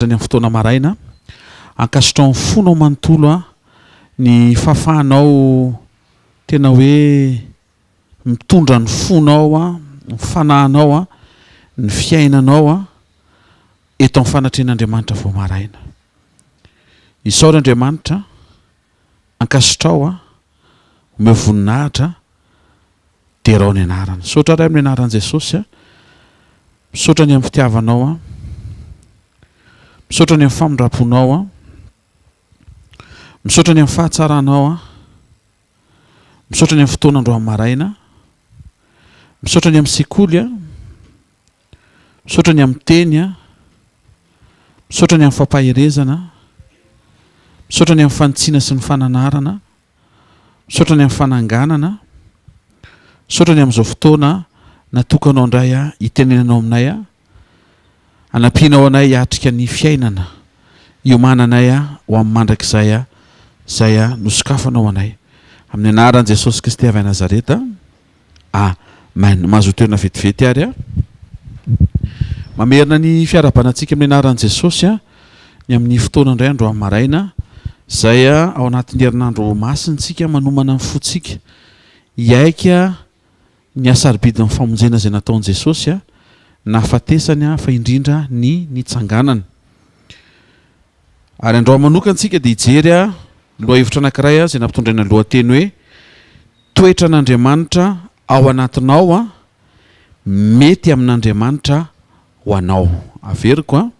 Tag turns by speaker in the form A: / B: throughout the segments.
A: Ny amin'ny fotoana maraina, ankasitraho amin'ny fonao manontolo ny fahafahanao tena hoe mitondra ny fonao, ny fanahinao, ny fiainanao eto amin'ny fanatrehan'Andriamanitra vao maraina. Isaory Andriamanitra, ankasitraho, omeo voninahitra. Derao ny anarany. Misaotra Ray amin'ny anaran'i Jesosy a. Misaotra ny amin'ny fitiavanao a. Misaotra ny amin'ny famindram-ponao a. Misaotra ny amin'ny fahatsaranao a. Misaotra ny amin'ny fotoana androany maraina. Misaotra ny amin'ny sekoly a. Misaotra ny amin'ny teny a. Misaotra ny amin'ny fampaherezana. Misaotra ny amin'ny fanitsiana sy ny fananarana. Misaotra ny amin'ny fananganana. Misaotra ny amin'izao fotoana natokanao indray hitenenanao aminay, hanampianao anay hiatrika ny fiainana, hiomananay ho amin'ny mandrakizay izay nosokafanao anay. Amin'ny anaran'i Jesosy Kristy avy any Nazareta. Amen. Mahazoa toerana vetivety ary a. Mamerina ny fiarahabana antsika amin'ny anaran'i Jesosy a, ny amin'ny fotoana indray androany maraina, izay ao anatin'ny herinandro masina isika manomana ny fontsika hiaika ny hasarobidin'ny famonjena izay nataon'i Jesosy a, nahafatesany a, fa indrindra ny nitsanganany. Ary androany manokana isika dia hijery a lohahevitra anankiray izay nampitondraina lohateny hoe Toetran'Andriamanitra ao anatinao an, mety amin'Andriamanitra ho anao. Averiko an,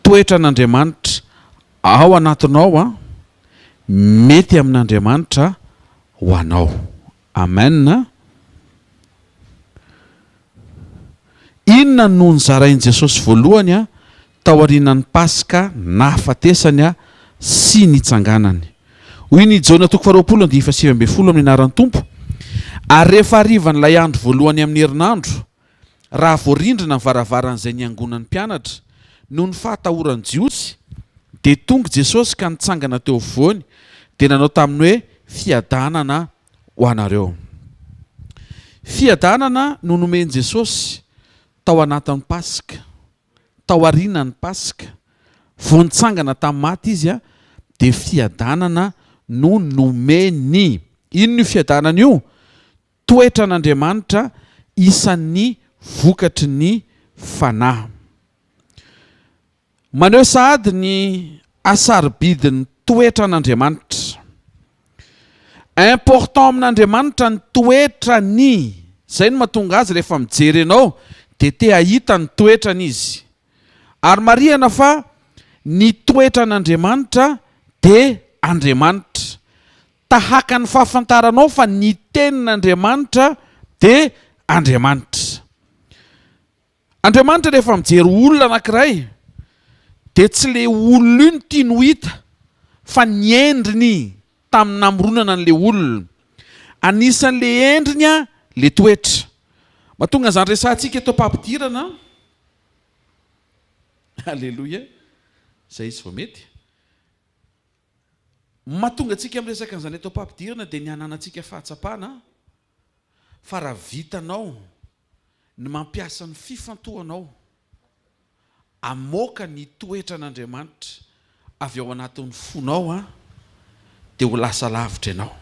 A: toetran'Andriamanitra ao anatinao an, mety amin'Andriamanitra ho anao. Amen. Inona no nozarain'i Jesosy voalohany taorianan'ny Paska nahafatesany sy nitsanganany? Hoy ny Jaona toko faharoapolo andininy faha-19 amin'ny anaran'ny Tompo, Ary rehefa harivan'ilay andro voalohany amin'ny herinandro, raha voarindrina ny varavaran'izay niangonan'ny mpianatra, noho ny fahatahoran'ny Jiosy, dia tonga Jesosy ka nitsangana teo afovoany, dia nanao taminy hoe, Fiadanana ho anareo. Fiadanana no nomen'i Jesosy tao anatin'ny Paska, tao aorianan'ny Paska. Vao nitsangana tamin'ny maty Izy dia fiadanana no nomeny. Inona io fiadanana io? Toetran'Andriamanitra isan'ny vokatry ny Fanahy. Maneho sahady ny hasarobidin'ny toetran'Andriamanitra. Important amin'Andriamanitra ny toetrany. Izay no mahatonga azy rehefa mijery anao dia te hahita ny toetrany izy. Ary marihana fa ny toetran'Andriamanitra dia Andriamanitra. Tahaka ny fahafantaranao fa ny tenin'Andriamanitra dia Andriamanitra. Andriamanitra rehefa mijery olona anankiray dia tsy le olona io no tiany ho hita fa ny endriny tamin'ny namoronana an'le olona. Anisan'le endriny le toetra. Mahatonga an'izany resahantsika eto am-pampidirana. Aleloia. Izay izy vao mety. Mahatonga antsika miresaka an'izany eto am-pampidirana dia ny hananantsika fahatsapana fa raha vitanao ny mampiasa ny fifantohanao hamoaka ny toetran'Andriamanitra avy ao anatin'ny fonao dia ho lasa lavitra ianao.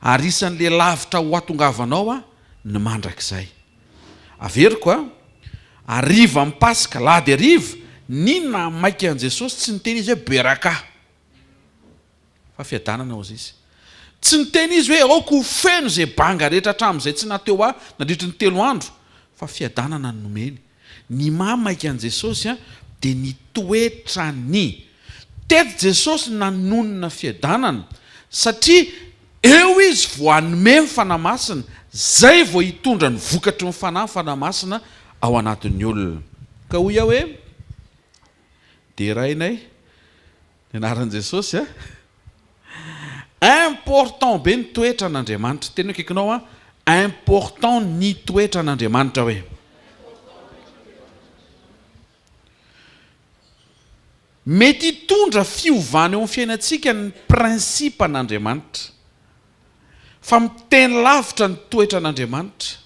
A: Ary isan'ilay lavitra ho hatongavanao ny mandrakizay. Averiko a, harivan'ny Paska, alahady hariva, ny nahamaika an'i Jesosy tsy niteny izy hoe Beraka. Fa fiadanana hozy izy. Tsy niteny izy hoe aoka ho feno izay banga rehetra hatramin'izay tsy naha-teo ahy nandritry ny telo andro, fa fiadanana no nomeny. Ny maha maika an'i Jesosy dia ny toetrany. Teto Jesosy nanonona fiadanana satria eo Izy vao hanome ny Fanahy Masina, izay vao hitondra ny vokatry ny Fanahy ny Fanahy Masina ao anatin'ny olona. Ka hoy aho hoe, Derainay. Ny anaran'i Jesosy a! Important be ny toetran'Andriamanitra. Teny akaikinao a, important ny toetran'Andriamanitra hoe. Mety hitondra fiovana eo amin'ny fiainantsika ny principe an'Andriamanitra. Fa miteny lavitra ny toetran'Andriamanitra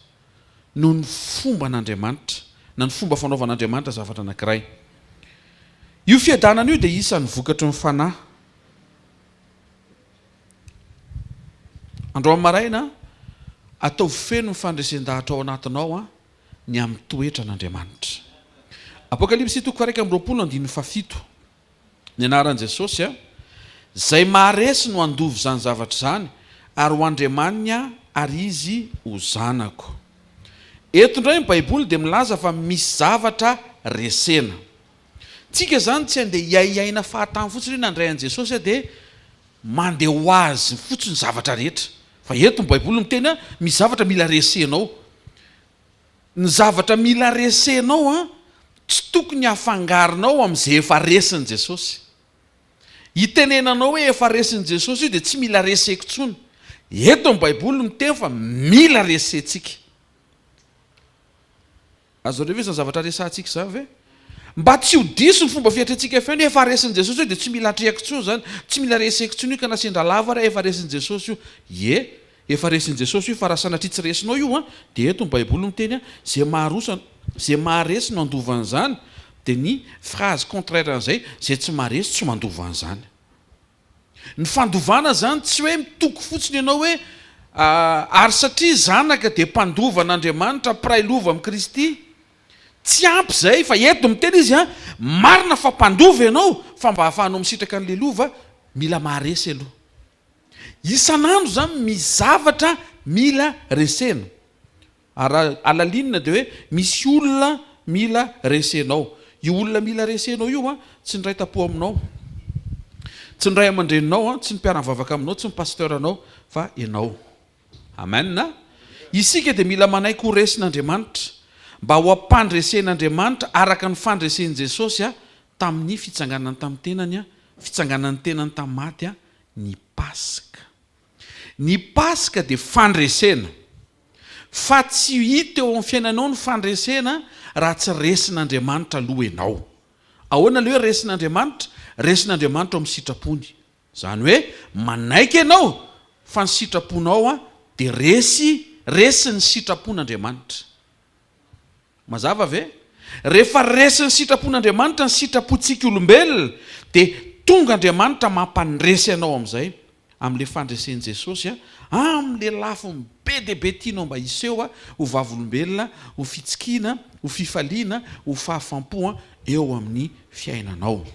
A: noho ny fomban'Andriamanitra na ny fomba fanaovan'Andriamanitra zavatra anankiray. Io fiadanana io dia isan'ny vokatry ny Fanahy. Androany maraina, ataovy feno ny fandresen-dahatra ao anatinao ny amin'ny toetran'Andriamanitra. Apokalypsy toko faha-21 andininy fahafito. Ny anaran'i Jesosy a. Izay maharesy no handova izany zavatra izany, ary ho Andriamaniny aho, ary izy ho zanako. Eto indray ny Baiboly dia milaza fa misy zavatra resena. Tsika izany tsy andeha hiaiaina fahatany fotsiny hoe nandray an'i Jesosy aho dia mandeha ho azy fotsiny ny zavatra rehetra. Fa eto ny Baiboly miteny hoe misy zavatra mila resenao. Ny zavatra mila resenao an, tsy tokony hafangaronao amin'izay efa resin'i Jesosy. Itenenanao hoe efa resin'i Jesosy io dia tsy mila reseko intsony. Eto ny Baiboly miteny fa mila resentsika. Azonareo ve izany zavatra resahantsika izany ve? Mba tsy ho diso ny fomba fiatrehantsika fiainana hoe efa resin'i Jesosy io dia tsy mila atrehako intsony izany, tsy mila reseko intsony io ka na sendra lavo ary aho efa resin'i Jesosy io. Ie, efa resin'i Jesosy io fa raha sanatria tsy resinao io an, dia eto ny Baiboly miteny an, izay maharosa, izay maharesy no handova an'izany, dia ny phrase contraire an'izay, izay tsy maharesy tsy mandova an'izany. Ny fandovana izany tsy hoe mitoky fotsiny ianao hoe ary satria zanaka dia mpandova an'Andriamanitra, mpiray lova amin'i Kristy. Tsy ampy izay fa eto miteny izy an, marina fa mpandova ianao fa mba ahafahanao misitraka an'ilay lova mila maharesy aloha. Isan'andro izany misy zavatra mila resena. Ary raha alalinina dia hoe misy olona mila resenao. Io olona mila resenao io an, tsy ny ray tampo aminao, tsy ny ray aman-dreninao an, tsy ny mpiara-mivavaka aminao, tsy ny pasteur-nao fa ianao. Amen a! Isika dia mila manaiky ho resin'Andriamanitra, mba ho ampandresen'Andriamanitra araka ny fandresen'i Jesosy a tamin'ny fitsanganany tamin'ny tenany a, fitsanganan'ny tenany tamin'ny maty a, ny Paska. Ny Paska dia fandresena. Fa tsy hita eo amin'ny fiainanao ny fandresena raha tsy resin'Andriamanitra aloha ianao. Ahoana ilay hoe resin'Andriamanitra? Resin'Andriamanitra ao amin'ny sitrapony. Izany hoe manaiky ianao fa ny sitraponao dia resy, resin'ny sitrapon'Andriamanitra. Mazava ve? Rehefa resin'ny sitrapon'Andriamanitra ny sitrapontsika olombelona dia tonga Andriamanitra mampandresy anao amin'izay, amin'ilay fandresen'i Jesosy, amin'ilay lafiny be dia be tianao mba hiseho ho vavolombelona, ho fitsikiana, ho fifaliana, ho fahafampo eo amin'ny fiainanao.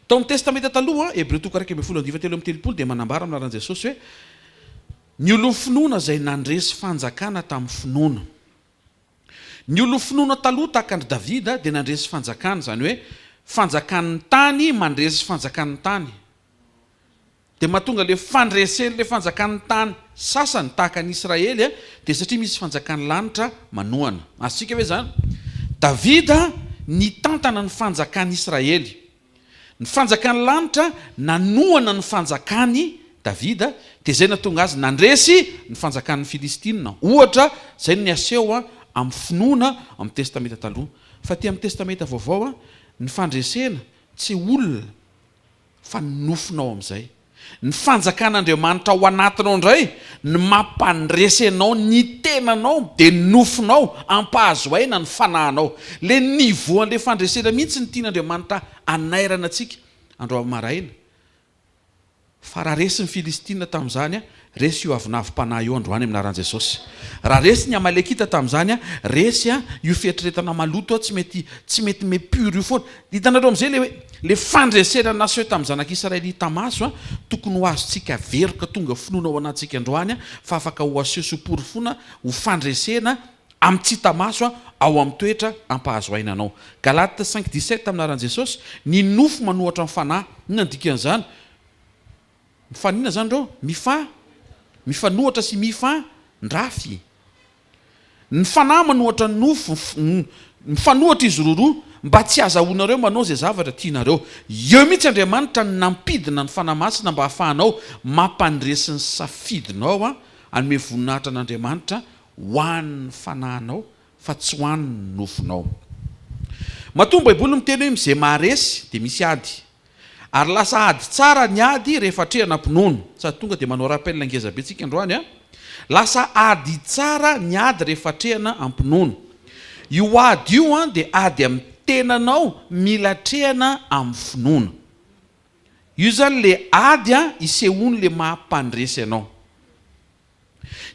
A: Tao amin'ny Testamenta Taloha, Hebreo toko 11 andininy fahatelo amby telopolo dia manambara amin'ny anaran'i Jesosy hoe, Ny olon'ny finoana izay nandresy fanjakana tamin'ny finoana. Ny olon'ny finoana taloha tahaka an-dry Davida dia nandresy fanjakana, izany hoe fanjakan'ny tany mandresy fanjakan'ny tany. Dia mahatonga ilay fandresen'ilay fanjakan'ny tany sasany tahaka an'i Israely dia satria misy fanjakan'ny lanitra manohana. Azontsika ve izany? Davida nitantana ny fanjakan'i Israely. Ny fanjakan'ny lanitra nanohana ny fanjakan'i Davida, dia izay nahatonga azy nandresy ny fanjakan'ny Filistina. Ohatra, izay no niaseho amin'ny finoana amin'ny Testamenta Taloha. Fa aty amin'ny Testamenta Vaovao, ny fandresena tsy olona fa ny nofonao amin'izay. Ny fanjakan'Andriamanitra ao anatinao indray no mampandresy anao ny tenanao dia ny nofonao, ampahazo aina ny fanahinao. Ilay niveau an'ilay fandresena mihitsy no tian'Andriamanitra hanairana antsika androany maraina. Fa raha resy ny Filistina tamin'izany, resy io avonavom-panahy io androany amin'ny anaran'i Jesosy. Raha resy ny Amalekita tamin'izany, resy io fieritreretana maloto tsy mety tsy mety me pur io foana. Hitanareo amin'izay ilay hoe ilay fandresena naseho tamin'ny zanak'Israely hita maso, tokony ho azontsika veroka tonga finoana ao anatintsika androany fa afaka ho aseho sy ho porofoina ho fandresena amin'ny tsy hita maso ao amin'ny toetra ampahazo aina anao. Galates 5:17 Amin'ny anaran'i Jesosy, ny nofo manohatra ny fanahy. Inona ny dikan'izany? Mifaninona izany ireo? Mifa, mifanohatra sy mifandrafy. Ny fanahy manohatra ny nofo, mifanohatra izy roroa, mba tsy hazahoanareo manao izay zavatra tianareo. Eo mihitsy Andriamanitra no nampidina ny Fanahy Masina mba hahafahanao mampandresy ny safidinao hanome voninahitra an'Andriamanitra ho an'ny fanahinao fa tsy ho an'ny nofonao. Matoa ny Baiboly miteny hoe izay maharesy dia misy ady. Ary lasa ady tsara ny ady rehefa atrehana mpinono. Sady tonga dia manao rappel ngeza be tsika androany a. Lasa ady tsara ny ady rehefa atrehana ampinono. Io ady io an dia ady amin'ny. tenanao mila atrehana amin'ny finoana. Io izany le ady isehoan'le maha mpandresy anao.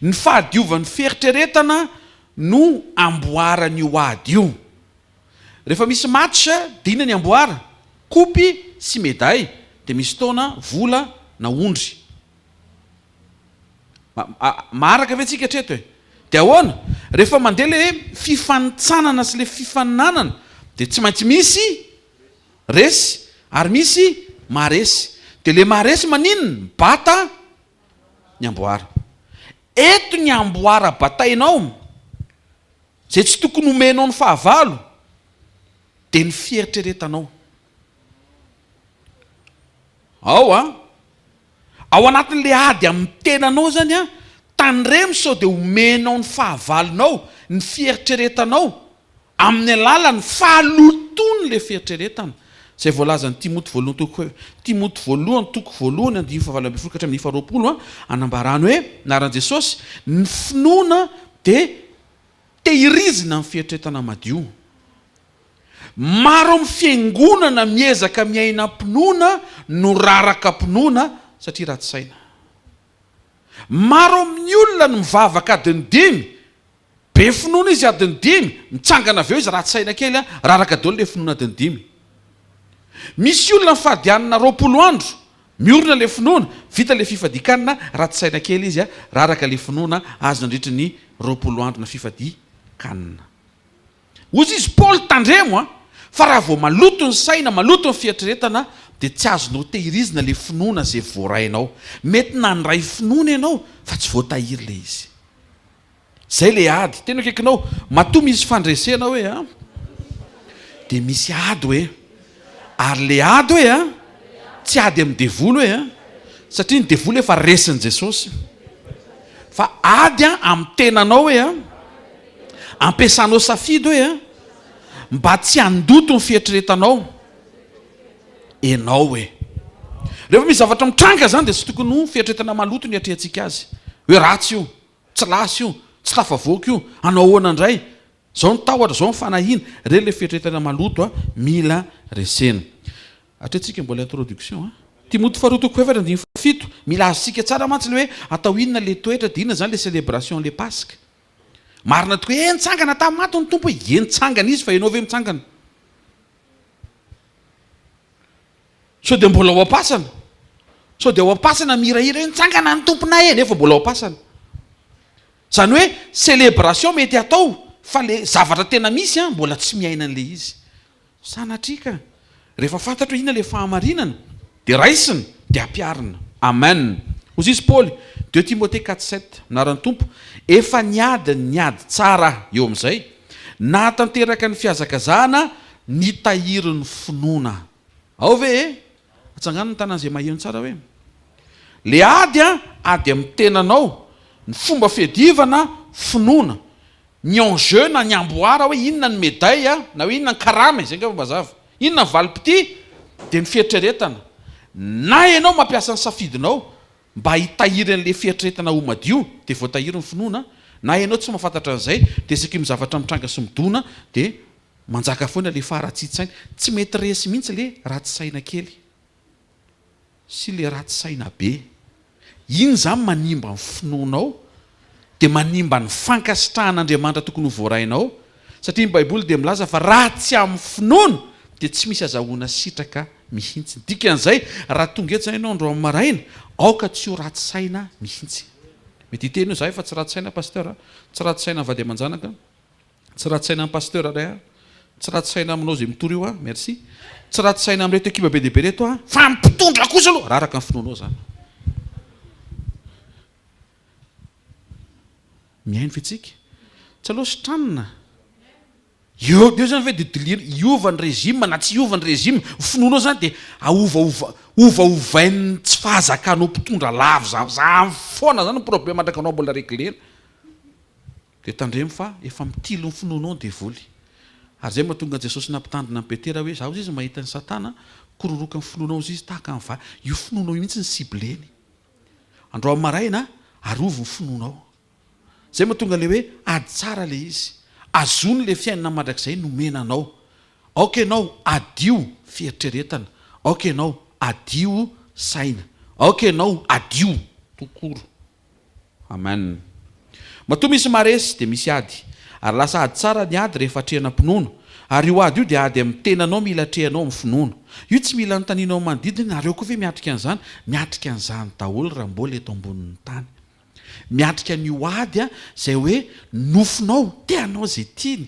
A: Ny fahadiovan'ny fieritreretana no amboaran'io ady io. Rehefa misy match dia inona ny amboara? Kopy sy medaille, dia misy taona vola na ondry. Maharaka ve tsika hatreto e? Dia ahoana? Rehefa mandeha le fifanintsanana sy le fifaninanana dia tsy maintsy misy resy ary misy maharesy. Dia le maharesy maninona? Mibata ny amboara. Eto ny amboara batainao, izay tsy tokony homenao ny fahavalo, dia ny fieritreretanao. Ao an! Ao anatin'ilay ady amin'ny tenanao izany an, tandremo sao dia omenao ny fahavalonao ny fieritreretanao amin'ny alalan'ny fahalotoan'ilay fieritreretana, izay voalazan'i Timoty voalohany toko Timoty voalohany toko voalohany andininy fahavalo ambin'ny folo ka hatramin'ny faharoapolo an, anambarany hoe, anaran'i Jesosy, ny finoana dia tehirizina amin'ny fieritreretana madio. Maro amin'ny fiangonana miezaka miaina am-pinoana no raraka am-pinoana satria ratsy saina. Maro amin'ny olona no mivavaka adiny dimy, be finoana izy adiny dimy, mitsangana avy eo izy ratsy saina kely, raraka daholo ilay finoana adiny dimy. Misy olona mifady hanina 20 andro, miorina ilay finoana, vita ilay fifadian-kanina, ratsy saina kely izy, raraka ilay finoana azo nandritry ny 20 andro na fifadian-kanina. Hozy izy Paoly tandremo a! Fa raha vao maloto ny saina, maloto ny fieritreretana dia tsy azonao tehirizina le finoana ze voarainao. Mety nandray finoana ianao fa tsy voatahiry le izy. Zay le ady. Tena akaikinao, matoa misy fandresena hoe a! Dia misy ady hoe. Ary le ady hoe a! Tsy ady amin'ny devoly hoe a! Satria ny devoly efa resin'i Jesosy. Fa ady a amin'ny tenanao hoe a! Ampiasanao safidy hoe a! Mba tsy handoto ny fieritreretanao enao hoe. Rehefa misy zavatra mitranga zany dia tsy tokony ho fieritreretana maloto ny hiatrehantsika azy. Hoe ratsy io, tsy lasa io, tsy tafavoaka io, hanao ahoana indray? Zao ny tahotra, zao ny fanahiana. Ireny ilay fieritreretana maloto a, mila resena. Hatreto tsika mbola introduction a. Timoty faharoa toko fahefatra andininy fahafito. Mila azontsika tsara mantsy ilay hoe atao inona ilay toetra dia inona izany ilay celebration ilay Paska. Marina tokoa hoe nitsangana tamin'ny maty ny Tompo e. Ie nitsangana izy fa ianao ve mitsangana? Sao dia mbola ao am-pasana? Sao dia ao am-pasana mihirahira hoe nitsangana ny Tomponay e nefa mbola ao am-pasana. Izany hoe celebration mety atao fa le zavatra tena misy an mbola tsy miaina an'le izy. Sanatria ka. Rehefa fantatro hoe inona le fahamarinana dia raisina dia ampiharina. Amen. Hozy izy Paoly, deux Timothée quatre sept, Anaran'ny Tompo, efa niady ny ady tsara aho, eo amin'izay, nahatanteraka ny fihazakazahana, nitahiry ny finoana. Ao ve e? Atsangano ny tanan'izay maheno tsara hoe. Le ady an, ady amin'ny tenanao, ny fomba fiadivana, finoana. Ny enjeu na ny amboara hoe inona ny medaille na hoe inona ny karama e, zay angamba mazava. Inona ny valim-pitia? Dia ny fieritreretana. Na ianao mampiasa ny safidinao mba hitahiry an'ilay fieritreretana ho madio, dia voatahiry ny finoana, na ianao tsy mahafantatra an'izay, dia isaky ny zavatra mitranga sy midona dia Manjaka foana le faharatsian-tsaina. Tsy mety resy mihitsy le ratsy saina kely sy le ratsy saina be. Iny izany manimba ny finoanao, dia manimba ny fankasitrahan'Andriamanitra tokony ho voarainao, satria ny Baiboly dia milaza fa raha tsy amin'ny finoana dia tsy misy azahoana sitraka mihitsy. Ny dikan'izay, raha tonga eto izany ianao androany maraina, aoka tsy ho ratsy saina mihitsy. Mety hiteny hoe za efa tsy ratsy saina Pasteur a, tsy ratsy saina vady aman-janaka. Tsy ratsy saina amin'ny pasteur ray aho, tsy ratsy saina aminao izay mitory io aho, merci. Tsy ratsy saina amin'ireto ekipa be dia be ireto aho, fa ny mpitondra kosa aloha, raraka ny finoanao izany. Mihaino ve tsika? Tsy aleo sitranina? Eo eo zany ve dia diliana hiova ny régime na tsy hiova ny régime, ny finoanao zany dia aovaova ovaovain'ny tsy fahazakanao mpitondra lava zany, zany foana zany ny problème mandraka anao mbola reglena. Dia tandremo fa efa mitily ny finoanao ny devoly. Ary izay mahatonga an'i Jesosy nampitandrina an'i Petera hoe, Izaho izy mahita an'i Satana mikororoka ny finoanao izy tahaka ny vary. Io finoanao io mihitsy no cibleny. Androany maraina, arovy ny finoanao. Izay mahatonga ilay hoe ady tsara ilay izy. Azony ilay fiainana mandrakizay nomena anao. Aoka ianao hadio fieritreretana. Aoka ianao hadio saina. Aoka ianao hadio tout court. Amen. Matoa misy maresy dia misy ady. Ary lasa ady tsara ny ady rehefa atrehina am-pinoana. Ary io ady io dia ady amin'ny tenanao mila atrehanao amin'ny finoana. Io tsy mila anontanianao amin'ny manodidina hoe nareo koa ve miatrika an'izany? Miatrika an'izany daholo raha mbola eto ambonin'ny tany. Miatrika an'io ady izay hoe nofonao te hanao izay tiany.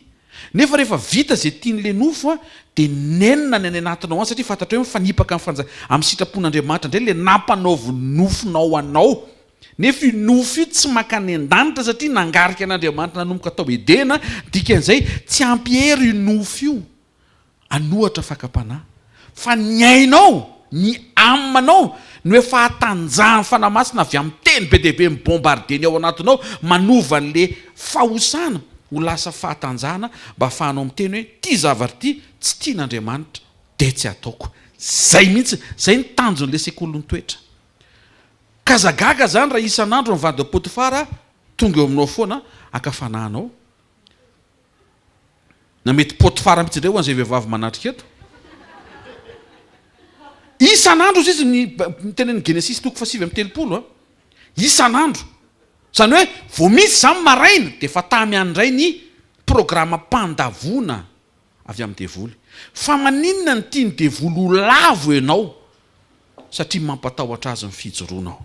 A: Nefa rehefa vita izay tian'ilay nofo dia nenina ny any anatinao any satria fantatrao hoe mifanipaka amin'ny fanja amin'ny sitrapon'Andriamanitra indray ilay nampanaovin'ny nofonao anao. Nefa io nofo io tsy mankany an-danitra satria nangarika an'Andriamanitra nanomboka tao Edena, dikan'izay tsy ampy hery io nofo io. An'ohatra fakam-panahy. Fa ny ainao, ny âme-nao no efa hatanjahan'ny Fanahy Masina avy amin'ny teny be dia be mi-bombarder ny ao anatinao, manova an'le fahosana ho lasa fahatanjahana mba ahafahanao miteny hoe ity zavatra ity tsy tian'Andriamanitra dia tsy ataoko. Zay mihitsy, zay ny tanjon'le sekolin'ny toetra. Ka aza gaga zany raha isan'andro ny vadin'i Potifara tonga eo aminao foana haka fanahy anao. Na mety Potifara mihitsy indray ho an'izay vehivavy manatrika eto. Isan'andro izy ny tenenin'ny Genesisy toko faha-39 a. Isan'andro. Izany hoe vao misy izany maraina dia efa tamy any indray ny programam-pandavoana avy amin'ny devoly. Fa maninona no tian'ny devoly ho lavo ianao? Satria mampatahotra azy ny fijoroanao.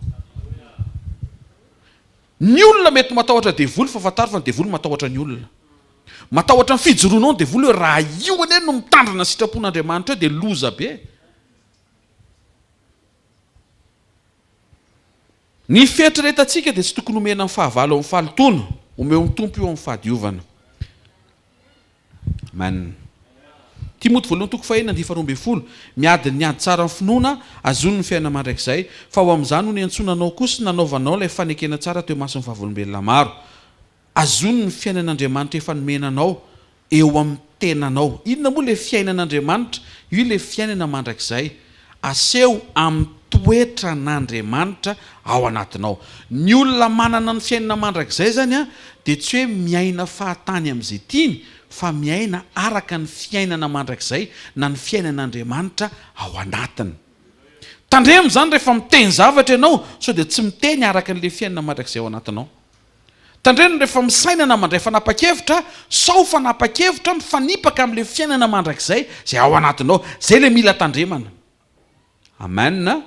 A: Ny olona mety matahotra devoly fa fantaro fa ny devoly matahotra ny olona. Matahotra ny fijoroanao ny devoly hoe raha io anie no mitandrina ny sitrapon'Andriamanitra eo dia loza be. Ny fieritreretantsika dia tsy tokony homena ny fahavalo amin'ny fahalotoana, omeo ny Tompo io amin'ny fahadiovana. Amen. Timoty voalohany toko fahenina andininy faharoa 12, Miady ny ady tsara amin'ny finoana, azony ny fiainana mandrakizay, fa ho amin'izany no niantsoana anao koa sy nanaovanao ilay fanekena tsara teo imason'ny vavolombelona maro. Azony ny fiainan'Andriamanitra efa nomena anao eo amin'ny tenanao. Inona moa ilay fiainan'Andriamanitra? Io ilay fiainana mandrakizay. Aseho amin'ny toetran'Andriamanitra ao anatinao. Ny olona manana ny fiainana mandrakizay izany dia tsy hoe miaina fahatany amin'izay tiany fa miaina araka ny fiainana mandrakizay na ny fiainan'Andriamanitra ao anatiny. Tandremo izany rehefa miteny zavatra ianao sao dia tsy miteny araka an'ilay fiainana mandrakizay ao anatinao. Tandremo rehefa misaina na mandray fanapa-kevitra sao fanapa-kevitra mifanipaka amin'ilay fiainana mandrakizay izay ao anatinao. Izay ilay mila tandremana. Amen.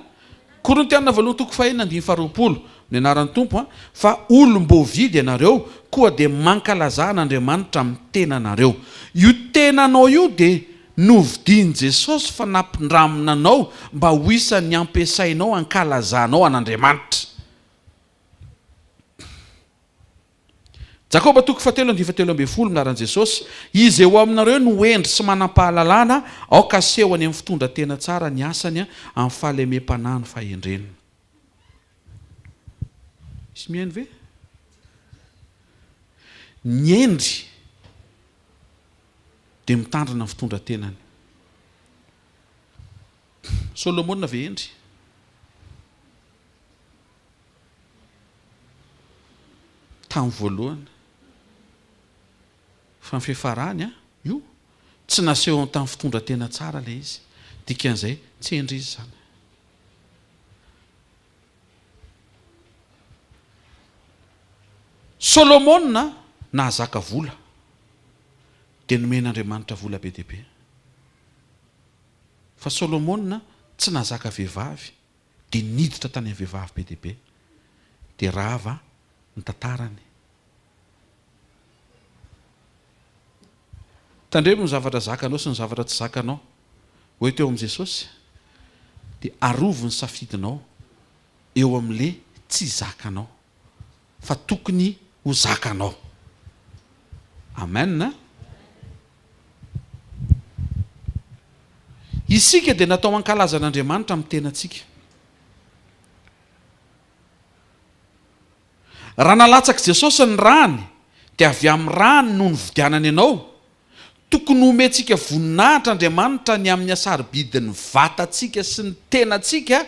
A: Korintiana voalohany toko fahenina andininy faharoapolo, Ny anaran'ny Tompo an, fa olom-boavidy ianareo, koa dia mankalazà an'Andriamanitra amin'ny tenanareo. Io tenanao io dia novidian'i Jesosy fa nampindramina anao mba ho isan'ny ampiasainao hankalazanao an'Andriamanitra. Jakoba toko fahatelo andininy fahatelo ambin'ny folo, Anaran'i Jesosy, Iza eo aminareo no hendry sy manam-pahalalana, aoka asehony amin'ny fitondran-tena tsara ny asany amin'ny fahalemem-panahy ny fahendrena. Misy mihaino ve? Ny hendry dia mitandrina ny fitondran-tenany. Solomona ve hendry? Tamin'ny voalohany. Fa ny fiafarany an, io, tsy nasehony tamin'ny fitondran-tena tsara ilay izy. Dikan'izay, tsy hendry izy izany. Solomona nahazaka vola, dia nomen'Andriamanitra vola be dia be. Fa Solomona tsy nahazaka vehivavy, dia niditra tany amin'ny vehivavy be dia be, dia rava ny tantarany. Tandremo ny zavatra zakanao sy ny zavatra tsy zakanao. Ho eto eo amin'i Jesosy, dia arovy ny safidinao eo amin'le tsy zakanao, fa tokony ho zakanao. Amen. Isika dia natao hankalaza an'Andriamanitra amin'ny tenantsika. Raha nalatsak'i Jesosy ny rany, dia avy amin'ny rany no nividianany anao. Tokony homentsika voninahitra Andriamanitra ny amin'ny hasarobidin'ny vatantsika sy ny tenantsika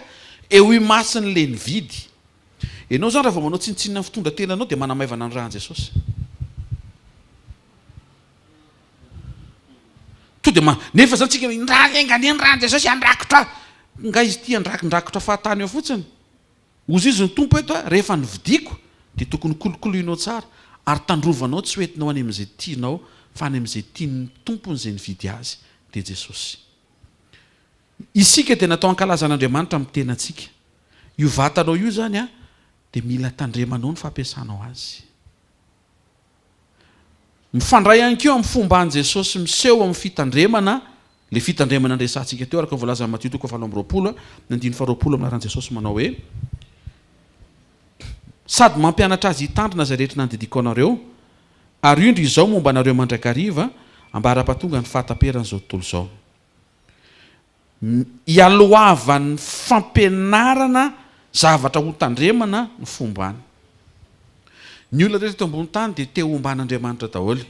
A: eo imason'ilay nividy. Ianao izany raha vao manao tsinontsinona ny fitondran-tenanao dia manamaivana ny ran'i Jesosy. To dia ma, nefa zany tsika hoe ra enga anie ny ran'i Jesosy handrakotra ahy. Nga izy ity handrakondrakotra fahatany eo fotsiny? Hozy izy ny Tompo eto a, rehefa novidiako dia tokony kolokoloinao tsara ary tandrovanao tsy ho entinao any amin'izay tianao fa any amin'izay tian'ny tompony izay nividy azy dia Jesosy. Isika dia natao hankalaza an'Andriamanitra amin'ny tenantsika. Io vatanao io izany a dia mila tandremanao ny fampiasanao azy. Mifandray ihany koa amin'ny fomban'i Jesosy miseho amin'ny fitandremana, ilay fitandremana niresahantsika teo araka ny voalazan'i Matio toko fahavalo amby 20, ny andininy faharoapolo amin'ny anaran'i Jesosy manao hoe, Sady mampianatra azy hitandrina izay rehetra nandidiako anareo, ary indro izao momba anareo mandrakariva, ambara-pahatonga ny fahataperan'izao tontolo izao. Ialohavan'ny fampianarana zavatra ho tandremana ny fombany. Ny olona rehetra eto ambony tany dia te homban'Andriamanitra daholo.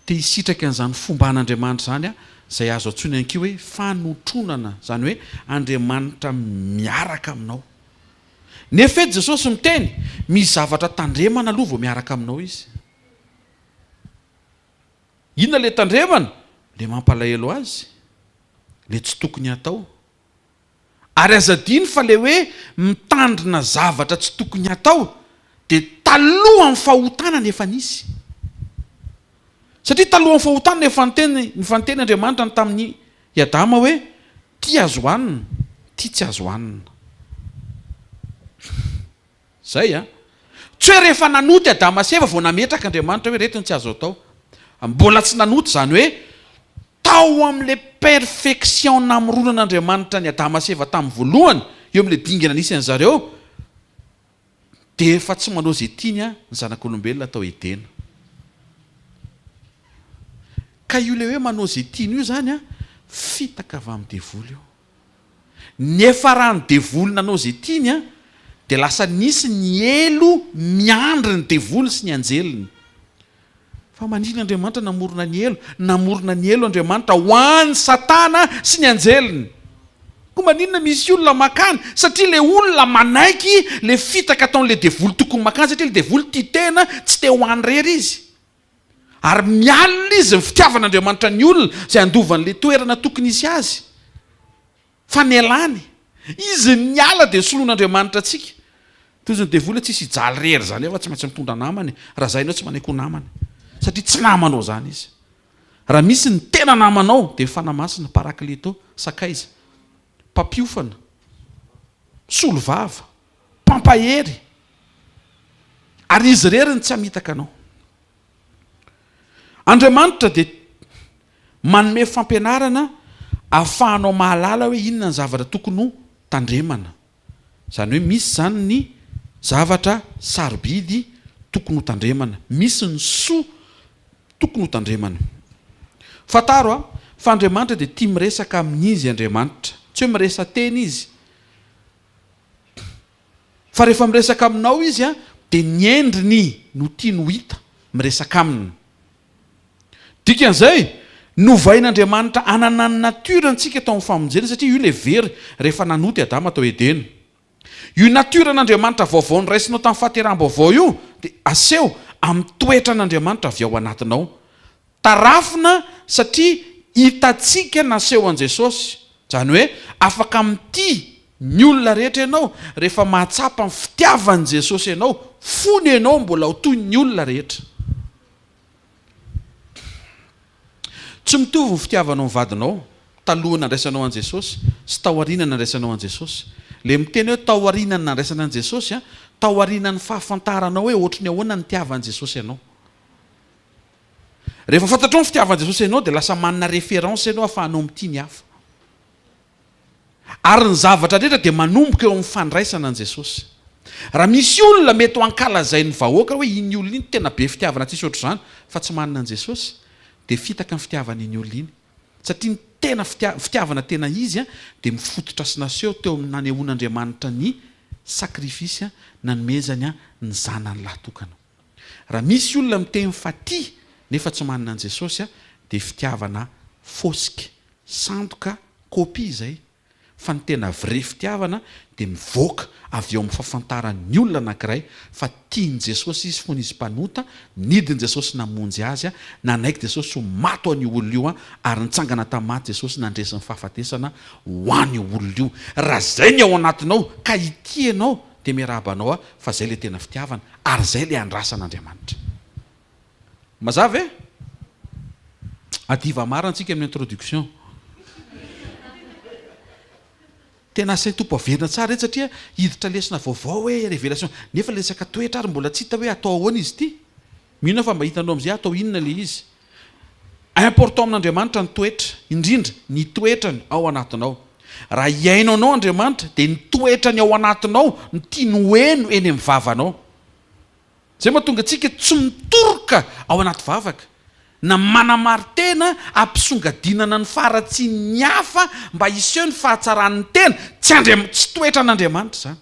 A: Te hisitraka an'izany fomban'Andriamanitra izany izay azo antsoina ihany koa hoe fanotronana, izany hoe Andriamanitra miaraka aminao. Nefa eto Jesosy miteny, misy zavatra tandremana aloha vao miaraka aminao Izy. Inona le tandremana? Le mampalahelo azy, le tsy tokony hatao. Ary aza adino fa le hoe mitandrina zavatra tsy tokony hatao dia talohan'ny fahotana no efa nisy. Satria talohan'ny fahotana no efa niteny, efa niteny Andriamanitra ny tamin'i Adama hoe ty azo hanina, ty tsy azo hanina. Zay an! Tsy hoe rehefa nanota i Adama sy Eva vao nametraka Andriamanitra hoe ireto no tsy azo atao. Mbola tsy nanota izany hoe tao amin'ilay perfection namoronan'Andriamanitra an'i Adama sy Eva tamin'ny voalohany, eo amin'ilay dingana nisy an'zareo, dia efa tsy manao izay tiany ny zanak'olombelona tao Edena. Ka io ilay hoe manao izay tiany io izany an, fitaka avy amin'ny devoly io. Niafaran'ny devoly nanao izay tiany an, dia lasa nisy ny helo miandry ny devoly sy ny anjeliny. Fa maninona Andriamanitra namorona ny helo? Namorona ny helo Andriamanitra ho an'i Satana sy ny anjeliny. Koa maninona misy olona makany? Satria ilay olona manaiky ilay fitaka ataon'ilay devoly tokony makany satria ilay devoly tia tena, tsy te ho any irery izy. Ary mialona izy ny fitiavan'Andriamanitra ny olona izay handova an'ilay toerana tokony hisy azy. Fa nialany. Izy niala dia soloin'Andriamanitra antsika. Tohizin'ny devoly hoe tsisy hijaly irery izany eo fa tsy maintsy mitondra namana e. Raha izay ianao tsy manaiky ho namany. Satria tsy namanao izany izy. Raha misy ny tena namanao dia ny Fanahy Masina, Parakleto, sakaiza, mpampiofana, mpisolovava, mpampahery. Ary izy irery no tsy hamitaka anao. Andriamanitra dia manome fampianarana ahafahanao mahalala hoe inona ny zavatra tokony ho tandremana. Izany hoe misy izany ny zavatra sarobidy tokony ho tandremana, misy ny soa tokony ho tandremana. Fantaro fa Andriamanitra dia tia miresaka amin'izy Andriamanitra. Tsy hoe miresa-teny Izy. Fa rehefa miresaka aminao izy dia ny endriny no tiany ho hita miresaka aminy. Dikan'izay, novain'Andriamanitra hanana ny nature antsika tao amin'ny famonjena satria io ilay very rehefa nanota i Adama tao Edena. Io nature an'Andriamanitra vaovao noraisinao tamin'ny fahateraham-baovao io dia aseho amin'ny toetran'Andriamanitra avy ao anatinao. Tarafina satria hitantsika naseho an'i Jesosy. Izany hoe afaka mitia ny olona rehetra ianao rehefa mahatsapa ny fitiavan'i Jesosy anao fony ianao mbola ho toy ny olona rehetra. Tsy mitovy ny fitiavanao ny vadinao talohan'ny nandraisanao an'i Jesosy sy taorian'ny nandraisanao an'i Jesosy. Ilay miteny hoe taorian'ny nandraisana an'i Jesosy, taorian'ny fahafantaranao hoe ohatry ny ahoana ny nitiavan'i Jesosy anao. Rehefa fantatrao ny fitiavan'i Jesosy anao dia lasa manana référence ianao ahafahanao mitia ny hafa. Ary ny zavatra rehetra dia manomboka eo amin'ny fandraisana an'i Jesosy. Raha misy olona mety ho ankalazain'ny vahoaka hoe iny olona iny tena be fitiavana tsisy ohatr'izany fa tsy manana an'i Jesosy dia fitaka ny fitiavana iny olona iny. Satria ny tena fitiavana tena izy dia mifototra sy naseho teo amin'ny nanehoan'Andriamanitra ny sacrifice nanomezany ny zanany lahy tokana. Raha misy olona miteny fa tia nefa tsy manana an'i Jesosy dia fitiavana fosika, sandoka, copie izay. Fa ny tena vrai fitiavana dia mivoaka avy eo amin'ny fahafantaran'ny olona anankiray fa tian'i Jesosy izy fony izy mpanota, nidin'i Jesosy namonjy azy, nanaiky Jesosy ho maty ho an'io olona io ary nitsangana tamin'ny maty Jesosy nandresy ny fahafatesana ho an'io olona io. Raha izay ny ao anatinao ka hitia ianao dia miarahaba anao aho fa izay ilay tena fitiavana ary izay ilay andrasan'Andriamanitra. Mazava ve? Hadiva marina tsika amin'ny introduction. Tena asain'ny Tompo averina tsara etsy satria hiditra lesona vaovao hoe révélation. Nefa le resaka toetra ary mbola tsy hita hoe atao ahoana izy ity. Mino aho fa mba hitanao amin'izay atao inona le izy. Important amin'Andriamanitra ny toetra, indrindra ny toetrany ao anatinao. Raha hihaino anao Andriamanitra dia ny toetrany ao anatinao no tiany ho heno eny amin'ny vavanao. Izay mahatonga antsika tsy mitoroka ao anaty vavaka, na manamari-tena hampisongadinana ny faharatsian'ny hafa mba hiseho ny fahatsaran'ny tena, tsy Andriam, tsy toetran'Andriamanitra izany.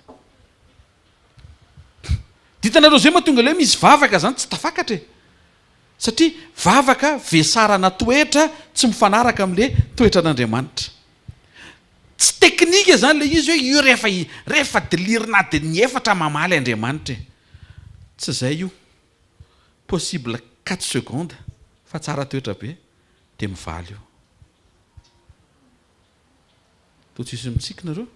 A: Dia hitanareo izay mahatonga ilay hoe misy vavaka izany tsy tafakatra e! Satria vavaka vesarana toetra tsy mifanaraka amin'ilay toetran'Andriamanitra. Tsy teknika izany ilay izy hoe io rehefa rehefa dilirina adin'ny efatra mamaly Andriamanitra e. Tsy izay io. Possible quatre secondes fa tsara toetra be dia mivaly io. Toa tsisy mitsiky nareo?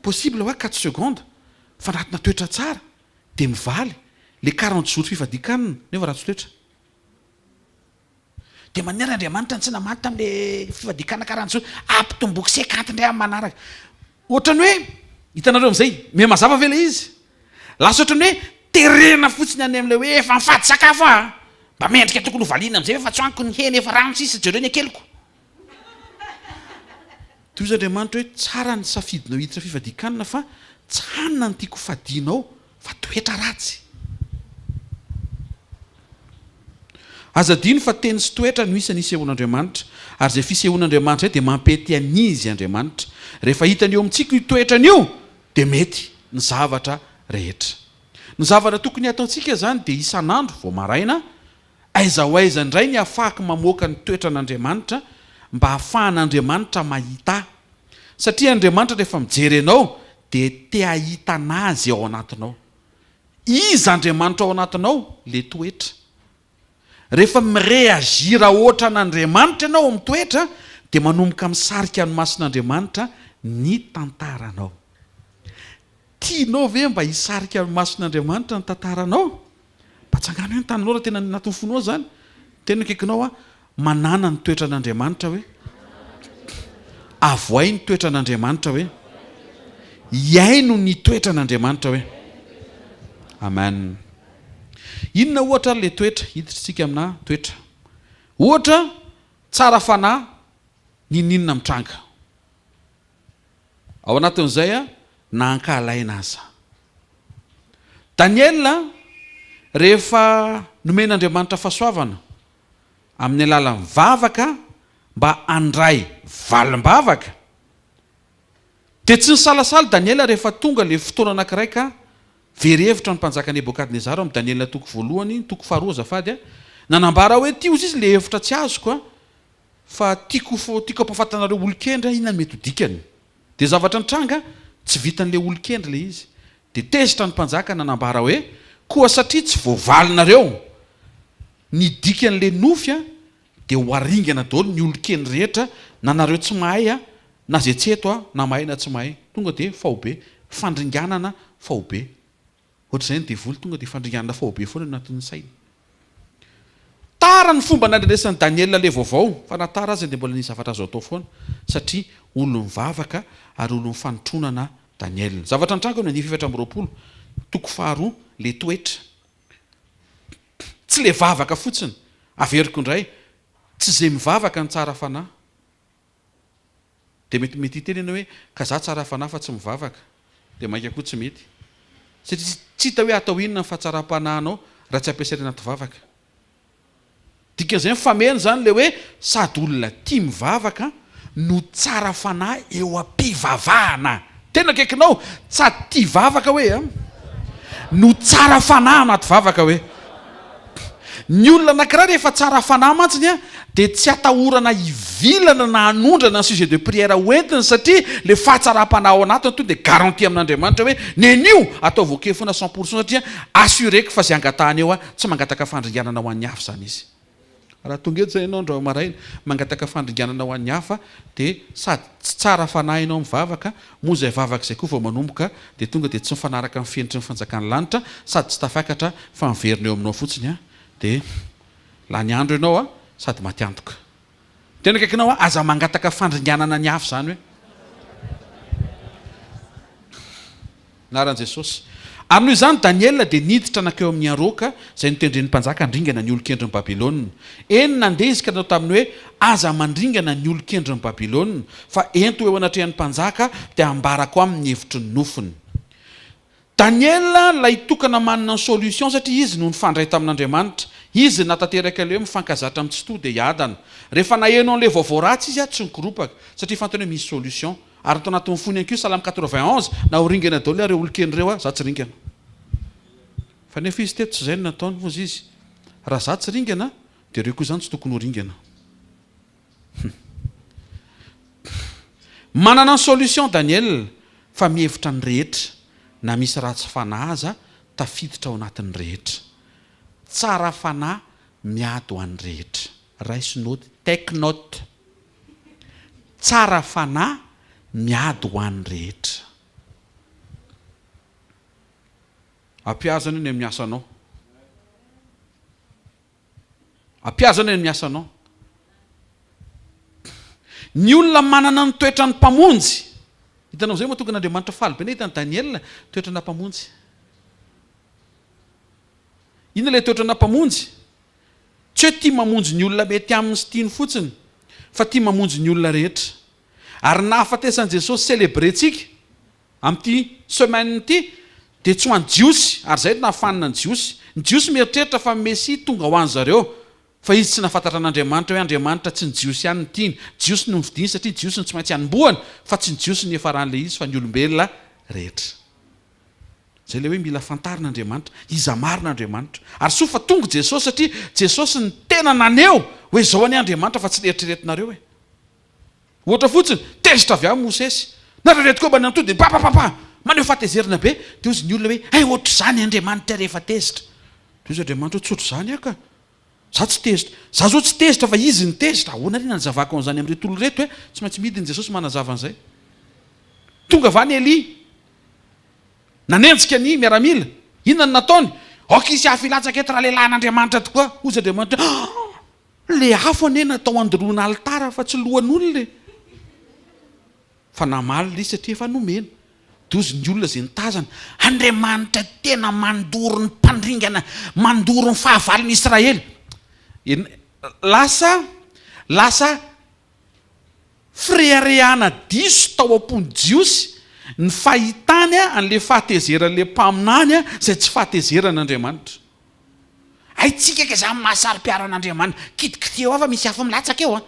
A: Possible hoa quatre secondes fa anatina toetra tsara dia mivaly le 40 jours fifadian-kanina nefa ratsy toetra. Dia maninona ary Andriamanitra no tsy namaly tamin'ilay fifadian-kanina 40 jours? Ampitomboko cinquante indray amin'ny manaraka. Ohatran'ny hoe, hitanareo amin'izay, miha mazava ve ilay izy? Lasa ohatran'ny hoe terena fotsiny any amin'ilay hoe efa nifady sakafo aho a! Mba mendrika tokony hovaliana amin'izay ve fa tsy hohaniko ny hena efa rano sisa, jereo ny akeliko. Toy izy Andriamanitra hoe tsara ny safidinao hiditra fifadian-kanina fa tsy hanina no tiako hofadianao fa toetra ratsy. Aza adino fa teny sy toetra no isany isehoan'Andriamanitra ary izay fisehoan'Andriamanitra izay dia mampety an'izy Andriamanitra. Rehefa hitany eo amintsika io toetrany io dia mety ny zavatra rehetra. Ny zavatra tokony hataontsika izany dia isan'andro vao maraina Aiza ho aiza indray ny hahafahako mamoaka ny toetran'Andriamanitra mba hahafahan'Andriamanitra mahita ahy? Satria Andriamanitra rehefa mijery anao dia te hahita an'Azy ao anatinao. Iza Andriamanitra ao anatinao? Le toetra. Rehefa mi-réagir ohatran'Andriamanitra ianao amin'ny toetra dia manomboka misarika ny mason'Andriamanitra ny tantaranao. Tianao ve mba hisarika ny mason'Andriamanitra ny tantaranao? Mba tsangano hoe ny taninao raha tena ny anatin'ny fonao izany. Tena akaikinao aho. Manàna ny toetran'Andriamanitra hoe. Avoay ny toetran'Andriamanitra hoe. Iaino ny toetran'Andriamanitra hoe. Amen. Inona ohatra ary ilay toetra? Hiditra isika amina toetra. Ohatra, tsara fanahy, n'inon'inona mitranga. Ao anatin'izay na ankahalaina aza. Daniela, rehefa nomen'Andriamanitra fahasoavana amin'ny alalan'ny vavaka mba handray valim-bavaka, dia tsy nisalasala Daniela rehefa tonga ilay fotoana anankiray ka very hevitra ny mpanjaka Nebokadnezara ao amin'ny Daniela toko voalohany, ny toko faharoa azafady, nanambara hoe, Ity hozy izy ilay hevitra tsy azoko a! Fa tiako ho tiako hampahafantanareo olon-kendry aho inona no mety ho dikany. Dia zavatra nitranga, tsy vitan'ilay olon-kendry ilay izy. Dia tezitra ny mpanjaka nanambara hoe, Koa satria tsy voavalinareo ny dikan'ilay nofy an, dia ho aringana daholo ny olon-kendry rehetra, na nareo tsy mahay an, na izay tsy eto an, na mahay na tsy mahay. Tonga dia faobe. Fandringanana faobe. Ohatr'izay ny devoly tonga dia fandringanana faobe foana eo anatin'ny sainy. Tara ny fomba nandrenesan'i Daniela ilay vaovao, fa na tara aza dia mbola nisy zavatra azo atao foana, satria olon'ny vavaka ary olon'ny fanotronana Daniela. Zavatra nitranga eo amin'ny andininy faha-24, toko faharoa, ilay toetra. Tsy ilay vavaka fotsiny. Averiko indray, tsy izay mivavaka no tsara fanahy. Dia mety mety hiteny ianao hoe ka za tsara fanahy fa tsy mivavaka. Dia mainka koa tsy mety. Satria tsy hita hoe atao inona ny fahatsaram-panahinao raha tsy ampiasaina anaty vavaka. Dikan'izay mifameno izany ilay hoe sady olona tia mivavaka no tsara fanahy eo am-pivavahana. Tena akaikinao, sady tia vavaka hoe an, no tsara fanahy anaty vavaka hoe. Ny olona anankiray rehefa tsara fanahy mantsiny an, dia tsy atahorana hivilana na hanondrana ny sujet de prière hoentiny satria le fahatsaram-panahy ao anatiny tonga dia garantie amin'Andriamanitra hoe nenio ataovy ok foana 100% satria assureko fa izay angatahana eo an, tsy mangataka fandringanana ho an'ny hafa izany izy. Raha tonga eto izay ianao androany maraina, mangataka fandringanana ho an'ny hafa, dia sady tsy tsara fanahy ianao mivavaka, moa izay vavaka izay koa vao manomboka dia tonga dia tsy mifanaraka amin'ny fenitry ny fanjakan'ny lanitra, sady tsy tafakatra fa miverina eo aminao fotsiny an, dia lany andro ianao an, sady maty antoka. Tena akaikinao an, aza mangataka fandringanana ny hafa izany hoe. Anaran'i Jesosy. Ary noho izany Daniela dia niditra nankeo amin'i Aroka, izay notendren'ny mpanjaka handringana ny olon-kendrin'i Babylona. Eny, nandeha izy ka nanao taminy hoe, Aza mandringana ny olon-kendrin'i Babylona, fa ento eo anatrehan'ny mpanjaka, dia hambarako aminy ny hevitry ny nofiny. Daniela ilay tokana manana ny solution satria izy no nifandray tamin'Andriamanitra. Izy no nahatanteraka ilay hoe mifankazatra amin'ny Tsitoha dia hiadana. Rehefa naheno an'ilay vaovao ratsy izy, tsy nikoropaka, satria fantany hoe misy solution. Ary ato anatin'ny fony ihany koa Salamo 91, na ho ringana daholo ary ireo olon-kendry ireo, za tsy ringana. Fa nefa izy teto tsy izay no nataony, hozy izy, raha za tsy ringana, dia ireo koa izany tsy tokony ho ringana. Hum. Manana ny solution Daniel, fa mihevitra ny rehetra, na misy ratsy fanahy aza, tafiditra ao anatin'ny rehetra. Tsara fanahy miady ho an'ny rehetra. Raiso note, take note. Tsara fanahy miady ho an'ny rehetra. Ampihazo anie ny amin'ny asanao. Ampihazo anie ny amin'ny asanao. Ny olona manana ny toetran'ny Mpamonjy. Hitanao izay mahatonga an'Andriamanitra faly be nahita an'i Daniela, toetrana Mpamonjy. Inona ilay toetrana Mpamonjy? Tsy hoe tia mamonjy ny olona mety aminy sy tiany fotsiny fa tia mamonjy ny olona rehetra. Ary ny nahafatesan'i Jesosy célébrer-tsika amin'ity semaine ity dia tsy ho an'ny Jiosy, ary izay no nahafanina ny Jiosy. Ny Jiosy mieritreritra fa ny Mesia tonga ho an'zareo, fa izy tsy nahafantatra an'Andriamanitra hoe Andriamanitra tsy ny Jiosy ihany no tiany. Jiosy no nofidiny satria Jiosy no tsy maintsy hanombohany fa tsy ny Jiosy no niafaran'ilay izy fa ny olombelona rehetra. Izay ilay hoe mila fantarina Andriamanitra, iza marina Andriamanitra. Ary soa fa tonga Jesosy satria Jesosy no tena naneho hoe izao anie Andriamanitra fa tsy le eritreretinareo e. Ohatra fotsiny, tezitra avy any Mosesy. Nareo ireto koa mba nantoa dia papapapa, maneho fahatezerana be. Dia hozy ny olona hoe hay ohatr'izany Andriamanitra rehefa tezitra. Dia hozy Andriamanitra hoe tsy ohatr'izany aho ka. Za tsy tezitra. Za zao tsy tezitra fa izy no tezitra. Ahoana ary nanazavako an'izany amin'ireto olona ireto e? Tsy maintsy midina Jesosy manazava an'izay. Tonga avy any Elia. Nanenjika ny miaramila. Inona no nataony? Aoka hisy afo hilatsaka eto raha lehilahin'Andriamanitra tokoa. Hoy Andriamanitra hoe, Ah! Ilay afo anie natao handoroana alitara fa tsy lohan'olona e! Fa namaly ilay izy satria efa nomena. Dozy ny olona izay nitazana. Andriamanitra tena mandoro ny mpandringana, mandoro ny fahavalon'i Israely. Lasa, lasa Fireharehana diso tao am-pon'ny Jiosy ny fahitany an'ilay fahatezeran'ilay mpaminany izay tsy fahatezeran'Andriamanitra. Haintsika kay izany maha saro-piaro an'Andriamanitra. Kitikitiho eo fa misy afo milatsaka eo an!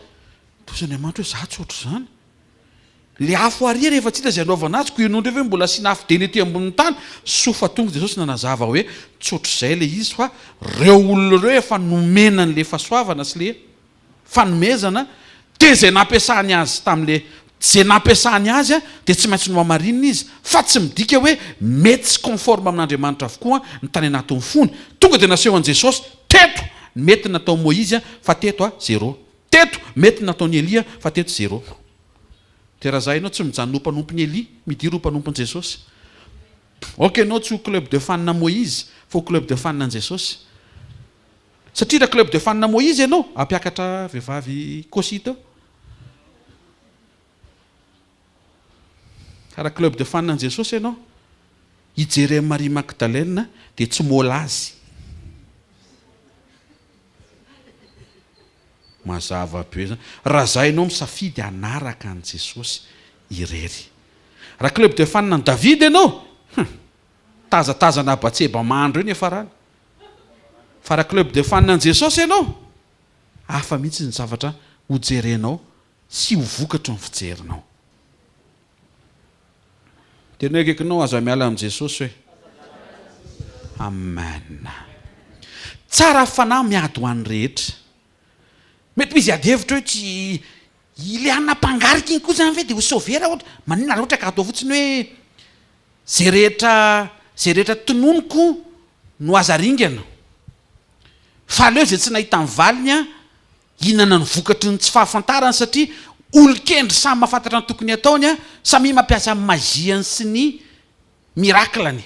A: Toa Andriamanitra hoe za tsy ohatr'izany. Ilay afo àry rehefa tsy hita izay hanaovana azy, koa ianao indray ve mbola asiana afo deny ety ambonin'ny tany? Soa fa tonga Jesosy nanazava hoe tsy ohatr'izay ilay izy fa ireo olona ireo efa nomena an'ilay fahasoavana sy ilay fanomezana dia izay nampiasany azy tamin'ilay izay nampiasany azy dia tsy maintsy nohamarinina izy fa tsy midika hoe mety sy conforme amin'Andriamanitra avokoa ny tany anatin'ny fony. Tonga dia naseho an'i Jesosy teto ny mety nataon'i Moizy fa teto zéro. Teto mety nataon'i Elia fa teto zéro. Dia raha za ianao tsy mijanona ho mpanompon'i Elia, midira ho mpanompon'i Jesosy. Ok ianao tsy ho club de fan Moizy fa ho club de fan an'i Jesosy. Satria raha club de fan Moïse ianao, hampiakatra vehivavy kosita eo. Raha club de fan an'i Jesosy ianao, hijery an'i Marie Magdalene dia tsy môla azy. Mazava be zany. Raha za ianao misafidy hanaraka an'i Jesosy irery. Raha club de fan an'i David ianao, hum, tazatazana Batseba mandro eo ny hiafarany. Fa raha club de fan an'i Jesosy ianao, hafa mihitsy ny zavatra ho jerenao sy ho vokatry ny fijerinao. Tena akaikinao aza miala amin'i Jesosy hoe. Amen. Tsara fanahy miady ho an'ny rehetra. Mety misy ady hevitra hoe tsy ilay anona mpangarika iny koa izany ve dia ho sauver raha ohatra, maninona raha ohatra ka atao fotsiny hoe izay rehetra izay rehetra tononiko no aza ringana. Fa aleo izay tsy nahita ny valiny an, hihinana ny vokatry ny tsy fahafantarany satria olon-kendry samy mahafantatra ny tokony hataony an, samia mampiasa ny magie-ny sy ny miracle-ny.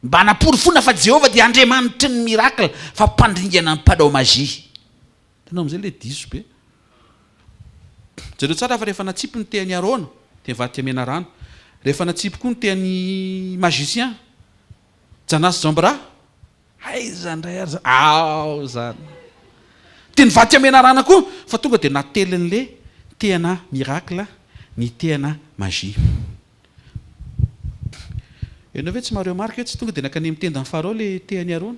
A: Mba hanaporofoana fa Jehovah dia Andriamanitry ny miracle fa mpandringana ny mpanao magie. Hitanao amin'izay ilay diso be. Jereo tsara fa rehefa natsipy ny tehan'i Arona dia nivadika menarana. Rehefa natsipy koa ny tehan'ny magicien, Janas Jambra, aiza indray ary zany, ao zany. Dia nivadika menarana koa fa tonga dia natelin'ilay tehana miracle ny tehana magie. Ianao ve tsy maha-remarque hoe tsy tonga dia nankany amin'ny tendan'i Farao ilay tehan'i Arona?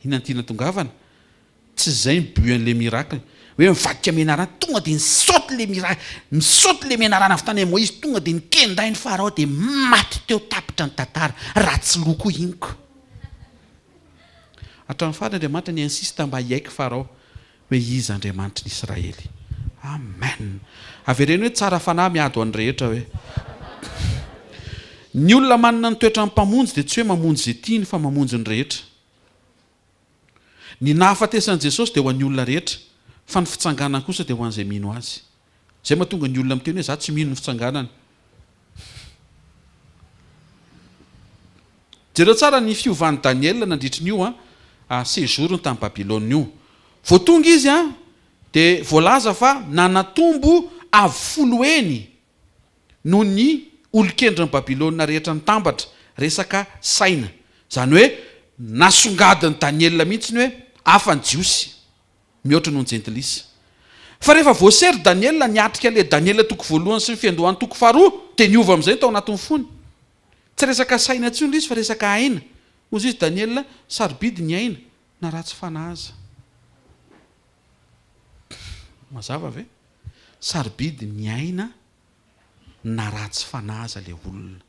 A: Inona no tiana tongavana? Tsy izay ny but an'ilay miracle. Hoe mivadika menarana, tonga dia ni-saute ilay miracle, mi-saute ilay menarana avy tany amin'i Moïse, tonga dia nikendain'i Farao dia maty teo tapitra ny tantara. Ratsy loha koa iny ko. Hatramin'ny farany Andriamanitra ni-insiste mba hiaiky Farao. Hoe iza Andriamanitry ny Israely. Amen! Avereno hoe tsara fanahy miady ho an'ny rehetra hoe. Ny olona manana ny toetran'ny Mpamonjy dia tsy hoe mamonjy izay tiany fa mamonjy ny rehetra. Ny nahafatesan'i Jesosy dia ho an'ny olona rehetra fa ny fitsanganany kosa dia ho an'izay mino Azy. Izay mahatonga ny olona miteny hoe za tsy mino ny fitsanganany. Jereo tsara ny fiovan'i Daniela nandritry ny io séjour-ny tany Babylona io. Vao tonga izy dia voalaza fa nanatombo avo folo heny noho ny olon-kendrin'i Babylona rehetra nitambatra, resaka saina. Izany hoe nasongadin'i Daniela mihitsy ny hoe hafa ny Jiosy. mihoatra noho ny jentilisa. Fa rehefa voasery Daniela niatrika ilay Daniela toko voalohany sy ny fiandohan'ny toko faharoa, dia niova amin'izay ny tao anatin'ny fony. Tsy resaka saina intsony ilay izy fa resaka aina. Hoy izy Daniela, sarobidy ny aina, na ratsy fanahy aza. Mazava ve? Sarobidy ny aina na ratsy fanahy aza ilay olona.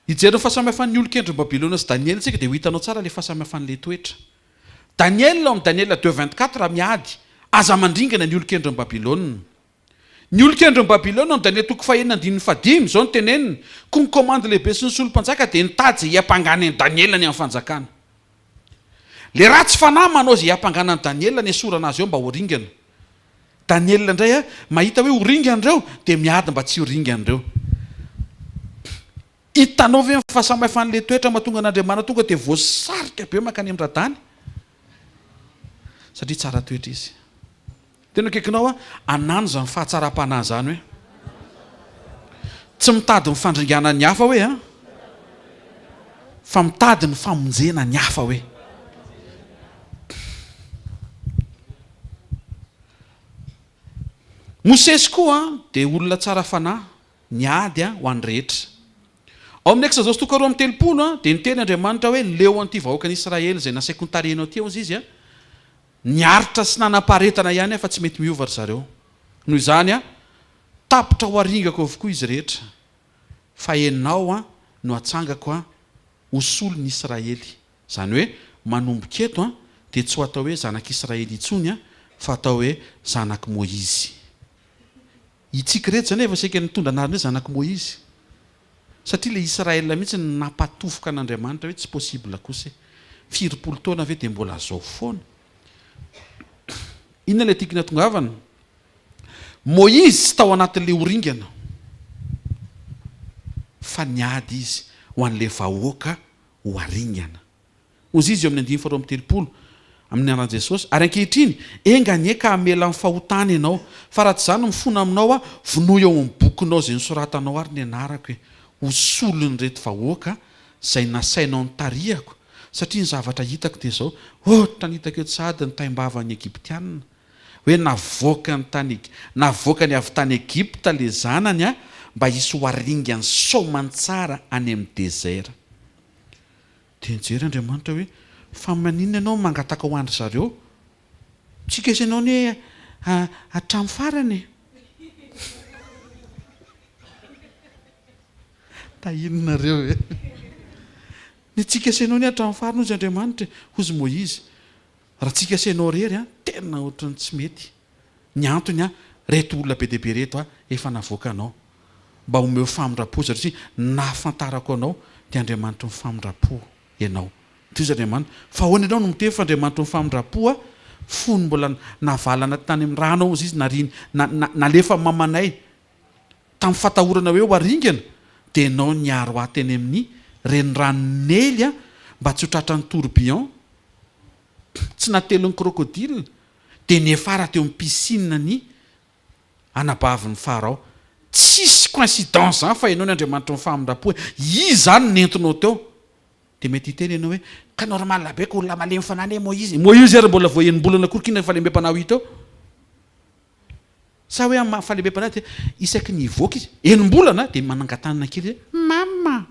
A: Hijery ny fahasamihafan'ny olon-kendrin'i Babylona sy Daniela isika dia ho hitanao tsara ilay fahasamihafan'ilay toetra. Daniela ao amin'ny Daniela deux 24 miady, aza mandringana ny olon-kendrin'i Babylona. Ny olon-kendrin'i Babylona ao amin'ny Daniela toko fahenina andininy fahadimy, izao no teneniny, Koa ny komandy lehibe sy ny solom-panjaka dia nitady izay hiampangany an'i Daniela ny amin'ny fanjakana. Ilay ratsy fanahy manao izay hiampangana an'i Daniela nesorana azy eo mba ho ringana. Daniela indray a, mahita hoe ho ringana ireo, dia miady mba tsy ho ringana ireo. Hitanao ve ny fahasamihafan'ilay toetra mahatonga an'Andriamanitra tonga dia voasarika be mankany amin-dRadany? Satria tsara toetra izy. Tena akaikinao aho, anano izany fahatsaram-panahy izany hoe. Tsy mitady ny fandringanana ny hafa hoe an, fa mitady ny famonjena ny hafa hoe. Mosesy koa dia olona tsara fanahy, niady ho an'ny rehetra. Ao amin'ny Eksodosy toko 32 dia niteny Andriamanitra hoe, Leo an'ity vahoakan'Israely izay nasaiko notarihinao ity, hozy Izy, niaritra sy nanam-paharetana ihany aho fa tsy mety miova ry zareo. Noho izany, tapitra ho aringako avokoa izy rehetra, fa ianao no hatsangako ho solon'ny Israely. Izany hoe manomboka eto dia tsy ho atao hoe zanak'Israely intsony fa atao hoe zanak'i Moizy. Itsika ireto izany efa saika nitondra anarana hoe zanak'i Moizy. Satria ilay Israël mihitsy no nampatofoka an'Andriamanitra hoe tsy possible kosa e. Firy-polo taona ve dia mbola zao foana? Inona ilay tiako natongavana? Moizy tsy tao anatin'ilay ho ringana fa niady izy ho an'ilay vahoaka ho aringana. Hozy izy eo amin'ny andininy faharoa amby 30, Amin'ny anaran'i Jesosy. Ary ankehitriny, enga anie ka hamela ny fahotany ianao. Fa raha tsy izany, mifona aminao aho, vonoy ao amin'ny bokinao izay nosoratanao ary ny anarako e, ho solon'ireto vahoaka izay nasainao nitarihako, satria ny zavatra hitako dia izao, ohatra ny hitako eto sahady ny taim-bavan'ny Egyptiana, hoe navoakany tany navoakany avy tany Egypta ilay zanany a, mba hisy ho aringany soamantsara any amin'ny désert. Dia nijery Andriamanitra hoe, Fa maninona ianao no mangataka ho an-dry zareo? Tsika sy ianao anie hatramin'ny farany e! Tahininareo e! Ny antsika sy ianao anie hatramin'ny farany hozy Andriamanitra e! Hozy Moizy, raha tsika sy ianao irery an, tena ohatran'ny tsy mety. Ny antony an, reto olona be dia be reto an, efa navoakanao. Mba omeo famindram-po satria nahafantarako anao dia Andriamanitry ny famindram-po ianao. Tohizo Andriamanitra. Fa ahoana ianao no miteny fa Andriamanitry ny famindram-po aho? Fony mbola navalana tany amin'ny rano aho hozy izy, nariany, na, na, nalefan'ny mamanay tamin'ny fatahorana hoe ho aringana, dia ianao niaro ahy teny amin'ny renirano Neily aho mba tsy ho tratran'ny tourbillon, tsy natelin'ny crocodile, dia niafara teo amin'ny piscine ny anabavin'i Farao. Tsisy coincidence zany fa ianao ny Andriamanitry ny famindram-po e! Iza zany no nentinao teo? Dia mety hiteny ianao hoe, ka normal be ka olona malemy fanahy anie Moizy e! Moizy ary mbola vao enim-bolana akory k'inona ny fahalemem-panahy ho hita eo? Sa hoe amin'ny maha fahalemem-panahy dia isaky ny hivoaka izy, enim-bolana dia manangan-tanana kely izy hoe, Mama!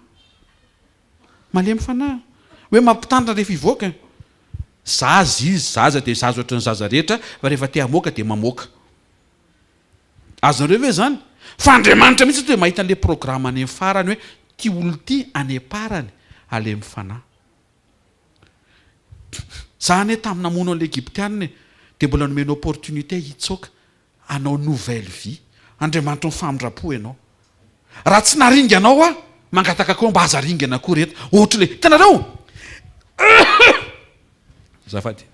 A: Malemy fanahy. Hoe mampitandrina rehefa hivoaka. Zaza izy, zaza dia zaza ohatran'ny zaza rehetra fa rehefa te hamoaka dia mamoaka. Azonareo ve izany? Fa Andriamanitra mihitsy dia mahita an'ilay programme any amin'ny farany hoe ity olona ity any am-parany halemy fanahy. Za anie tamin'ny namono an'ilay Egyptiana e, dia mbola nomena opportunité hitsoaka hanao nouvelle vie. Andriamanitry ny famindram-po ianao. Raha tsy naringanao aho, mangataka koa mba aza ringana koa reto. Ohatry le, hitanareo? Azafady.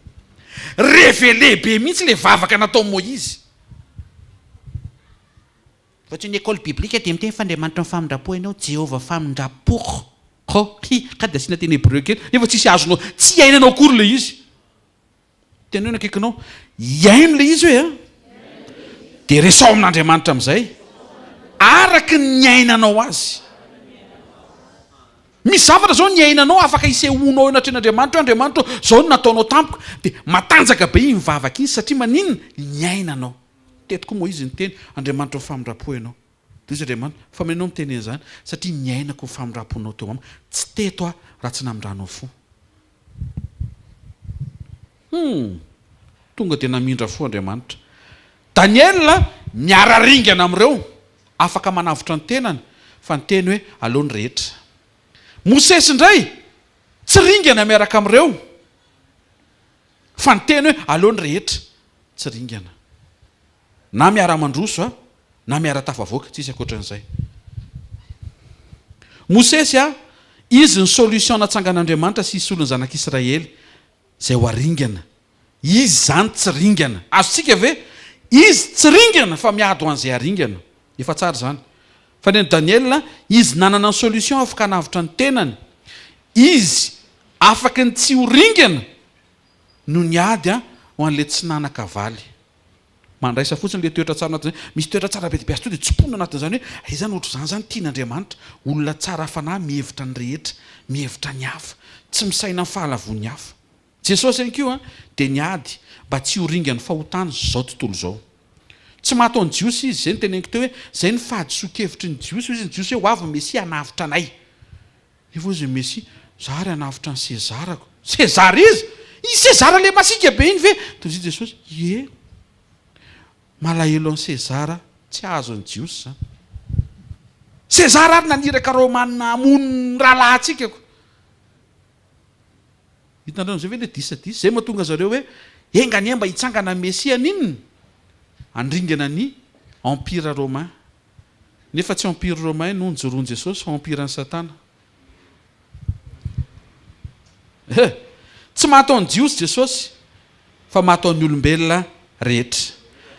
A: Révélé be mihitsy le vavaka nataon'i Moïse.
B: Fa tsy ny école biblique dia miteny fa Andriamanitry ny famindram-po ianao, Jehovah famindram-po,
A: ko, hi, ka dia asiana teny hebreu kely, nefa tsisy azonao, tsy iainanao akory le izy. Teneno ny akaikinao, hihaino ilay izy hoe an! Dia resaho amin'Andriamanitra amin'izay, araka ny niainanao azy. Misy zavatra izao niainanao afaka hisehoanao eo anatrehan'Andriamanitra hoe Andriamanitra ô, izao no nataonao tamiko. Dia matanjaka be iny vavaka iny satria maninona? Niainanao. Teto koa Moizy niteny, Andriamanitra ô famindram-po ianao. Dia hoy Andriamanitra, Fa maninona miteny an'izany? Satria niainako ny famindram-ponao teo amiko. Tsy teto aho raha tsy namindranao fo. Hum! Tonga dia namindra fo Andriamanitra. Daniela miara-ringana amin'ireo, afaka manavotra ny tenany, fa niteny hoe aleo ny rehetra. Mosesy indray, tsy ringana miaraka amin'ireo, fa niteny hoe aleo ny rehetra. Tsy ringana. Na miara-mandroso a, na miara-tafavoaka, tsisy ankoatran'izay. Mosesy a, izy ny solution natsangan'Andriamanitra sy hisolo ny zanak'Israely, izay ho aringana. Izy izany tsy ringana. Azontsika ve? Izy tsy ringana fa miady ho an'izay aringana. Efa tsara izany. Fa ny an'i Daniela, izy nanana ny solution afaka hanavotra ny tenany. Izy afaky ny tsy ho ringana no niady ho an'ilay tsy nanan-kavaly. Mandraisa fotsiny ilay toetra tsara anatin'izany. Misy toetra tsara be dia be azo tonga dia tsimponina anatin'izany hoe, hay izany ohatr'izany izany tian'Andriamanitra. Olona tsara fanahy mihevitra ny rehetra, mihevitra ny hafa, tsy misaina ny fahalavoan'ny hafa. Jesosy ihany koa dia niady mba tsy ho ringan'ny fahotana izao tontolo izao. Tsy maty ho an'ny Jiosy Izy, izay no teneniko teo hoe, izay no fahadisoan-kevitry ny Jiosy, hoy izy ny Jiosy hoe ho avy ny Mesia hanavotra anay. Nefa hoy izy Mesia, za ary hanavotra an'i Sezarako. Sezara iza? I Sezara le masiaka be iny ve? Dia hoy Jesosy, ie. Malahelo an'i Sezara, tsy azon'ny Jiosy izany. Sezara ary naniraka Romana hamono ny rahalahintsika ko. Hitanareo amin'izay ve le disadisa? Izay mahatonga zareo hoe enga anie mba hitsangana ny Mesia haninona? Handringana ny Empire romain. Nefa tsy Empire romain no nijoroan'i Jesosy fa Empire an'i Satana. Eh! Tsy maty ho an'ny Jiosy Jesosy fa maty ho an'ny olombelona rehetra.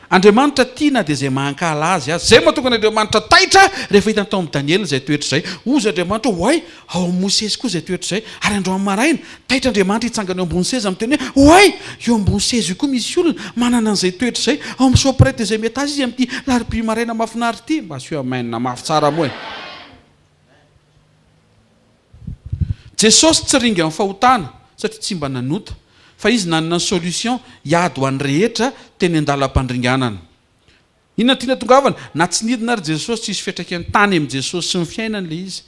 A: Andriamanitra tia na dia izay mankahala Azy aza. Izay mahatonga an'Andriamanitra taitra rehefa hitany tao amin'i Daniela izay toetra izay. Hozy Andriamanitra hoe, Oay! Ao amin'i Mosesy koa izay toetra izay. Ary androany maraina, taitra Andriamanitra hitsangana eo ambony seza miteny hoe, Oay! Eo ambony seza io koa misy olona manana an'izay toetra izay. Ao amin'ny Soa Prêtre izay mety azy izy amin'ity larobia maraina mahafinaritra ity. Mba asio amen mafy tsara moa e! Jesosy tsy ringan'ny fahotana satria tsy mba nanota fa izy nanana ny solution hiady ho an'ny rehetra teny an-dalam-pandringanana. Inona no tiana tongavana? Na tsy nidina ary Jesosy tsisy fiantraikany tany amin'i Jesosy sy ny fiainany ilay izy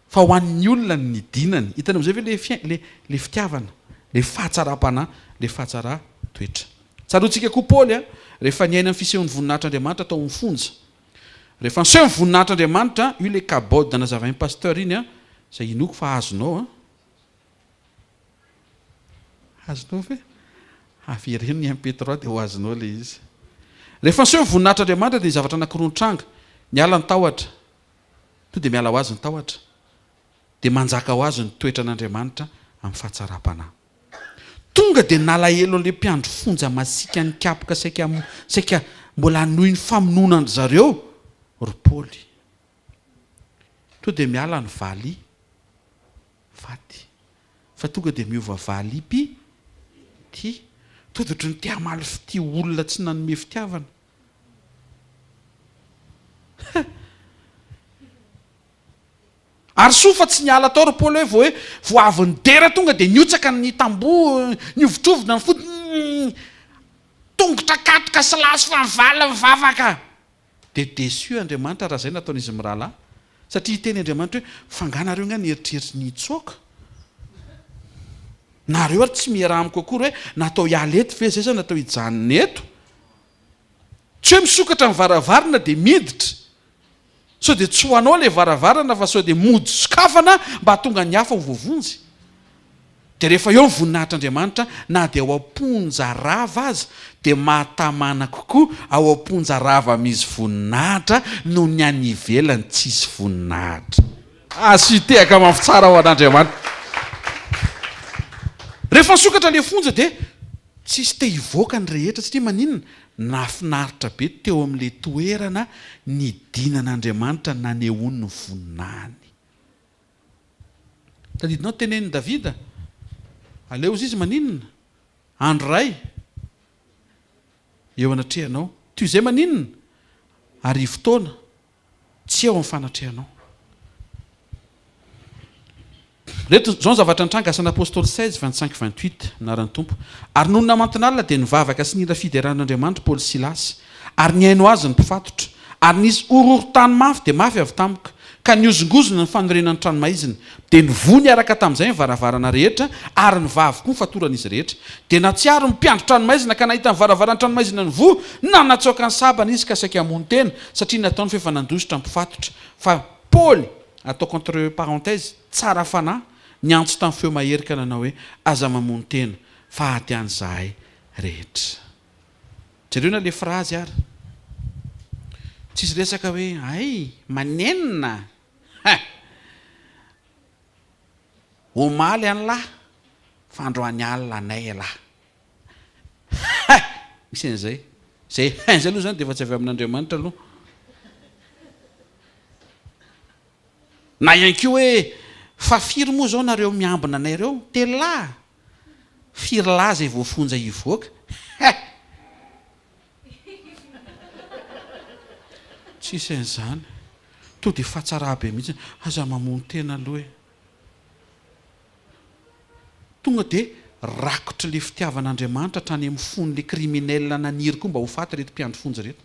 A: fa ho an'ny olona no nidinany. Hitanao amin'izay ve ilay fiain- ilay ilay fitiavana, ilay fahatsaram-panahy, ilay fahatsara-toetra. Tsaroantsika koa Paoly a, rehefa niaina ny fisehon'ny voninahitr'Andriamanitra tao amin'ny fonja. Rehefa niseho ny voninahitr'Andriamanitra, io ilay kabod nazavain'i Pasteur iny an, izay inoako fa azonao an. Azonao ve? Avereno ny MP3 dia ho azonao ilay izy. Rehefa niseho ny voninahitr'Andriamanitra dia ny zavatra anankiroa nitranga, niala ny tahotra, tonga dia miala ho azy ny tahotra, dia manjaka ho azy ny toetran'Andriamanitra amin'ny fahatsaram-panahy. Tonga dia nalahelo an'ilay mpiandry fonja masiaka nikapoka saika saika mbola hanohy ny famonoana an-dry zareo ry Paoly. Tonga dia miala ny vali faty fa tonga dia miova vali pi tia. Tonga dia ohatran'ny te hamaly fitia olona tsy nanome fitiavana. Ary soa fa tsy niala tao ry Paoly hoe vao hoe vao avy nidera tonga dia nihotsaka ny tamboho, nihovitrovitra ny fo, tongotra katoka sy lasy fa nivaly nivavaka. Dia déçu Andriamanitra raha izay nataon'izy mirahalahy. Satria hiteny Andriamanitra hoe fa angaha nareo angaha nieritreritra ny hitsoaka? Nareo ary tsy miera amiko akory hoe natao hiala eto ve zay sa natao hijanona eto? Tsy hoe misokatra ny varavarana dia miditra. Sao dia tsy ho anao ilay varavarana fa sao dia mody sokafana mba hahatonga ny hafa ho voavonjy. Dia rehefa eo ny voninahitr'Andriamanitra na dia ao am-ponja rava aza dia mahatamana kokoa ao am-ponja rava misy voninahitra noho ny any ivelany tsisy voninahitra. Asio tehaka mafy tsara ho an'Andriamanitra. Rehefa nisokatra ilay fonja dia Tsisy te hivoaka ny rehetra satria maninona? Nahafinaritra be teo amin'ilay toerana nidinan'Andriamanitra nanehoany ny voninahiny. Tadidinao ny tenenin'i Davida? Aleo hozy izy maninona? Andro iray eo anatrehanao. Toy izay maninona? Arivotaona. Tsy eo amin'ny fanatrehanao. Reto, izao ny zavatra nitranga, Asan'ny Apostoly 16, 25, 28, Anaran'ny Tompo. Ary nony namanton'alina dia nivavaka sy nihira fiderana an'Andriamanitra Paoly sy Silasy, ary nihaino azy ny mpifatotra. Ary nisy horohorontany mafy dia mafy avy tampoka, ka nihozongozona ny fanorenan'ny tranomaizina. Dia nivoha niaraka tamin'izay ny varavarana rehetra, ary nivaha avokoa ny fatoran'izy rehetra. Dia nahatsiaro ny mpiandry tranomaizina ka nahita ny varavaran'ny tranomaizina nivoha, nanatsoaka ny sabany izy ka saika hamono tena, satria nataony fa efa nandositra ny mpifatotra. Fa Paoly, ataoko entre parenthèses, tsara fanahy, niantso tamin'ny feo mahery ka nanao hoe, Aza mamono tena, fa aty any izahay rehetra. Jereo na le phrase ary. Tsisy resaka hoe, hay, manenina! Hein! Omaly an'lah fa androany alina anay elah. Hein! Misy an'izay. Izay hein izay aloha izany dia efa tsy avy amin'Andriamanitra aloha. Na ihany koa hoe fa firy moa izao nareo miambina anay ireo? Telolahy? Firy lahy izay voafonja hivoaka? Hein! Tsisy an'izany. To dia fahatsara be mihitsy. Aza mamono tena aloha e. Tonga dia rakotry ilay fitiavan'Andriamanitra hatrany amin'ny fon'ilay criminel naniry koa mba ho faty ireto mpiandry fonja ireto.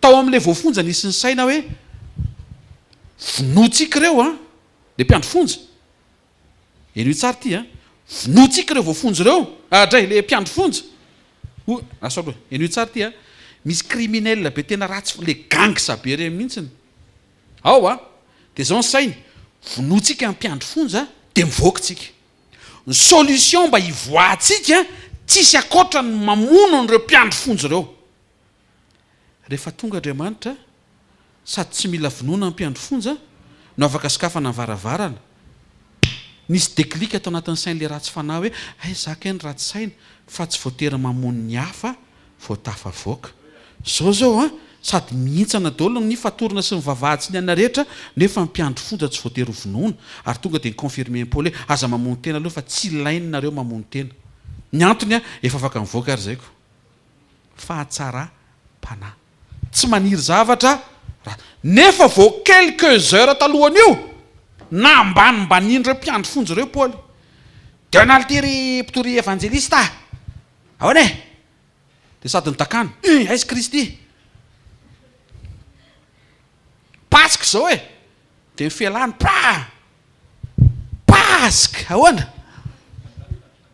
A: Tao amin'ilay voafonja nisy nisaina hoe vonointsika ireo an, ilay mpiandry fonja. Henoy tsara ity an! Vonointsika ireo voafonja ireo! Ah dray, ilay mpiandry fonja! Hoy, asa aloha, henoy tsara ity an! Misy criminel be tena ratsy, ilay gangs be ireny mihitsiny ao an! Dia izao ny sainy, vonointsika ny mpiandry fonja dia mivoaka tsika. Ny solution mba hivoahantsika, tsisy ankoatra ny mamono an'ireo mpiandry fonja ireo. Rehefa tonga Andriamanitra, sady tsy mila vonoina ny mpiandry fonja, no afaka sokafana ny varavarana. Nisy déclic tao anatin'ny sain'ilay ratsy fanahy hoe, hay za kay ny ratsy saina fa tsy voatery mamono ny hafa vao tafavoaka. Zao zao an, sady mihintsana daholo ny fatorana sy ny vavahady sy ny anona rehetra, nefa ny mpiandry fonja tsy voatery ho vonoina. Ary tonga dia ni-confirmer-n'i Paoly hoe, aza mamono tena aloha fa tsy ilainareo mamono tena. Ny antony an, efa afaka mivoaka ary zay ko. Fahatsaram-panahy. Tsy maniry zavatra ratsy. Nefa vao quelques heures talohan'io, nambanimbanian'ireo mpiandry fonja ireo Paoly. Donald ty ry mpitory evanjelista a! Ahoana e? Dia sady nidakany, Hum, aiza Kristy? Paska izao e! Dia ny fialany, pa! Paska! Ahoana?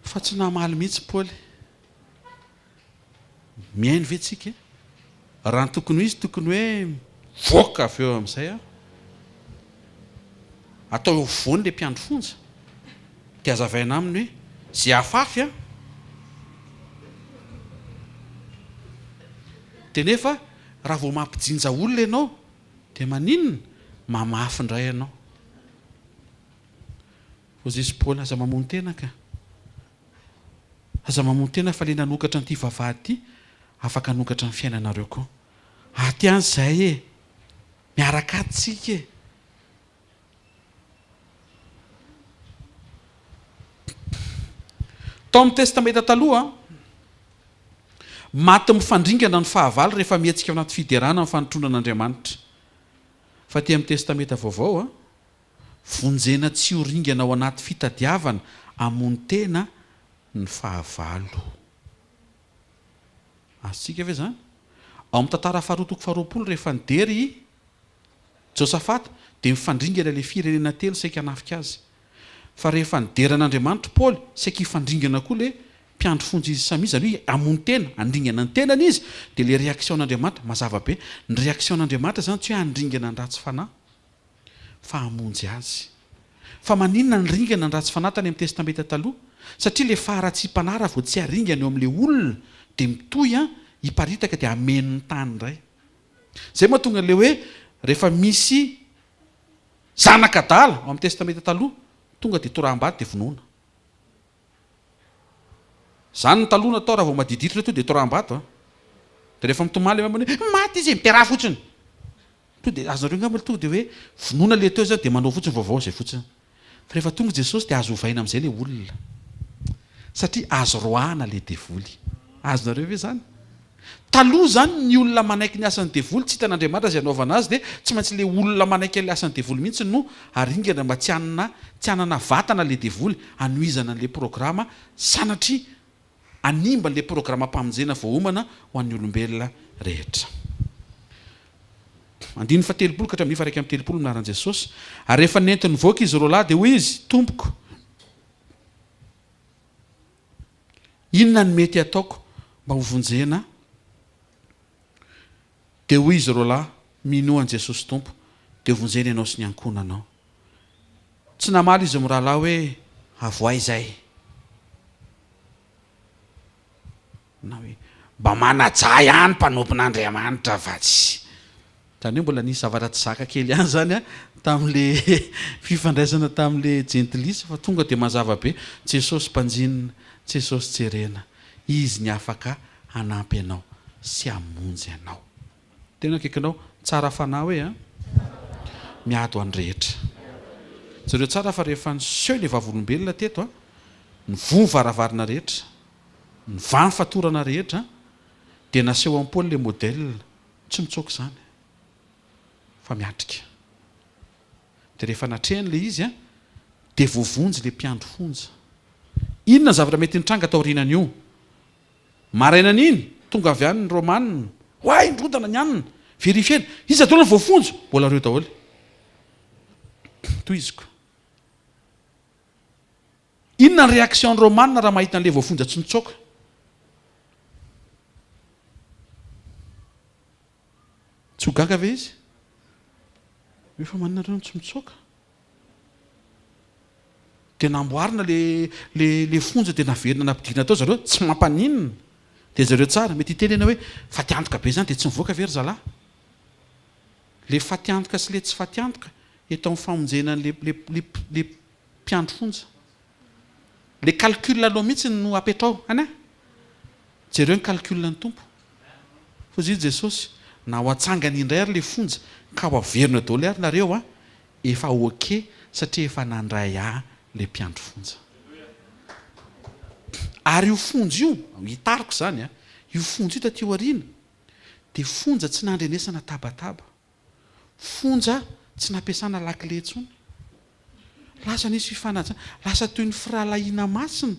A: Fa tsy namaly mihitsy Paoly. Mihaino ve tsika? Raha ny tokony ho izy, tokony hoe mivoaka avy eo amin'izay aho. Atao eo afovoany ilay mpiandry fonja, dia hazavaina aminy hoe izay afafy an! Dia nefa raha vao mampijinja olona ianao dia maninona? Mamafy indray ianao. Hoy Paoly, aza mamono tena ka. Aza mamono tena fa le nanokatra an'ity vavahady ity afaka hanokatra ny fiainanareo koa. Aty an zay e! Miaraka ato tsika e! Tao amin'ny Testamenta Taloha, maty mifandringana ny fahavalo rehefa mihetsika ao anaty fiderana ny fanotronana an'Andriamanitra. Fa aty amin'ny Testamenta Vaovao, vonjena tsy ho ringana ao anaty fitadiavana hamono tena ny fahavalo. Azontsika ve izany? Ao amin'ny Tantara faharoa toko faharoapolo, rehefa nidera i Josafata, dia nifandringana ilay firenena telo saika hanafika azy. Fa rehefa nidera an'Andriamanitra i Paoly, saika hifandringana koa ilay mpiandry fonja izy samy izy, izany hoe hamono tena, handringana ny tenany izy, dia ilay réaction-n'Andriamanitra, mazava be, ny réaction-n'Andriamanitra izany tsy hoe handringana ny ratsy fanahy, fa hamonjy azy. Fa maninona ny ringana ny ratsy fanahy tany amin'ny Testamenta Taloha? Satria ilay faharatsiam-panahy raha vao tsy aringana eo amin'ilay olona dia mitohy an, hiparitaka dia hameno ny tany indray. Izay mahatonga an'ilay hoe rehefa misy zanak'adala ao amin'ny Testamenta Taloha, tonga dia toraham-bato dia vonoina. Zany ny taloha natao raha vao madiditra to dia toraham-bato a. Dia rehefa mitomaly ilay mamany hoe maty izy e, miteraha fotsiny. To dia azonareo angamba tonga dia hoe vonoina ilay teo zany dia manao fotsiny vaovao izay fotsiny. Fa rehefa tonga Jesosy dia azo ovaina amin'izay ilay olona. Satria azo roahana ilay devoly. Azonareo ve izany? Taloha izany ny olona manaiky ny asan'ny devoly, tsy hitan'Andriamanitra izay anaovana azy dia tsy maintsy ilay olona manaiky an'ilay asan'ny devoly mihitsy no aringana mba tsy hanana tsy hanana vatana ilay devoly hanohizana an'ilay programa sanatria hanimba an'ilay programam-pamonjena voaomana ho an'ny olombelona rehetra. Andininy fahatelopolo ka hatramin'ny faha-31 amin'ny anaran'i Jesosy. Ary rehefa nenti-nivoaka izy roalahy dia hoy izy, Tompoko, Inona no mety hataoko mba ho vonjena? Dia hoy izy roalahy, Minoa an'i Jesosy Tompo, dia ho vonjena ianao sy ny ankohonanao. Tsy namaly izy mirahalahy hoe, Avoahy izay. Na hoe, Mba manajà ihany mpanompon'Andriamanitra fa tsy. Izany hoe mbola nisy zavatra tsy zaka kely ihany izany tamin'ilay fifandraisana tamin'ilay jentilisa fa tonga dia mazava be, Jesosy mpanjinina, Jesosy jerena, Izy ny afaka hanampy anao sy hamonjy anao. Tena akaikinao, tsara fanahy hoe an! Miady ho an'ny rehetra. Jereo tsara fa rehefa niseho ilay vavolombelona teto an, nivoha ny varavarana rehetra, nivaha ny fatorana rehetra, dia naseho an'i Paoly ilay modèle. Tsy mitsoaka izany fa miatrika. Dia rehefa natrehiny ilay izy dia voavonjy ilay mpiandry fonja. Inona ny zavatra mety nitranga taorianan'io? Marainan'iny, tonga avy any ny Romana. Oay, nirodana ny anona. Verifiena. Iza daholo ny voafonja? Mbola ireo daholo. Tohiziko. Inona ny réaction ny Romana raha mahita an'ilay voafonja tsy nitsoaka? Tsy ho gaga ve izy? Hoe fa maninona nareo no tsy mitsoaka? Dia namboarina le le le fonja dia naverina nampidirina tao zareo, tsy mampaninona. Dia jereo tsara, mety hiteny ianao hoe fatiantoka be izany dia tsy mivoaka ve ry zalahy? Le fatiantoka sy le tsy fatiantoka eto amin'ny famonjena an'le le le le mpiandry fonja. Le calcul anao mihitsy no apetrao an a! Jereo ny calcul ny Tompo. Hozy i Jesosy, na ho atsangany indray ary le fonja ka ho averina daholo ary nareo a, efa ok satria efa nandray ahy le mpiandry fonja. Ary io fonja io, hitariko izany a, io fonja io taty aoriana dia fonja tsy nandrenesana tabataba. Fonja tsy nampiasana lakile intsony. Lasa nisy fifanajana, lasa toy ny firahalahiana masina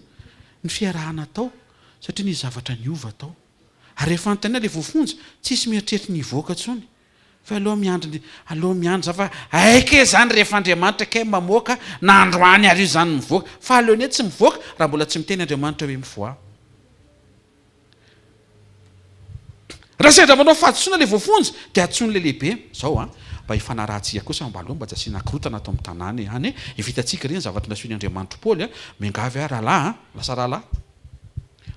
A: ny fiarahana tao satria nisy zavatra niova tao. Ary rehefa anontaniana ilay voafonja, tsisy mieritreritra ny hivoaka intsony fa aleo miandry ny, aleo miandry za fa hay kay zany rehefa Andriamanitra kay mamoaka na androany ary io zany mivoaka fa aleonay tsy mivoaka raha mbola tsy miteny Andriamanitra hoe mivoaha. Raha sendra manao fahadisoana ilay voafonja dia antsoin'ilay lehibe, zao an, mba hifanarahantsika kosa mba aleo mba tsy asiana korotana ato amin'ny tanàna e, any e, efa hitantsika ireny zavatra nasiony Andriamanitro Paoly a, miangavy aho rahalahy an, lasa rahalahy,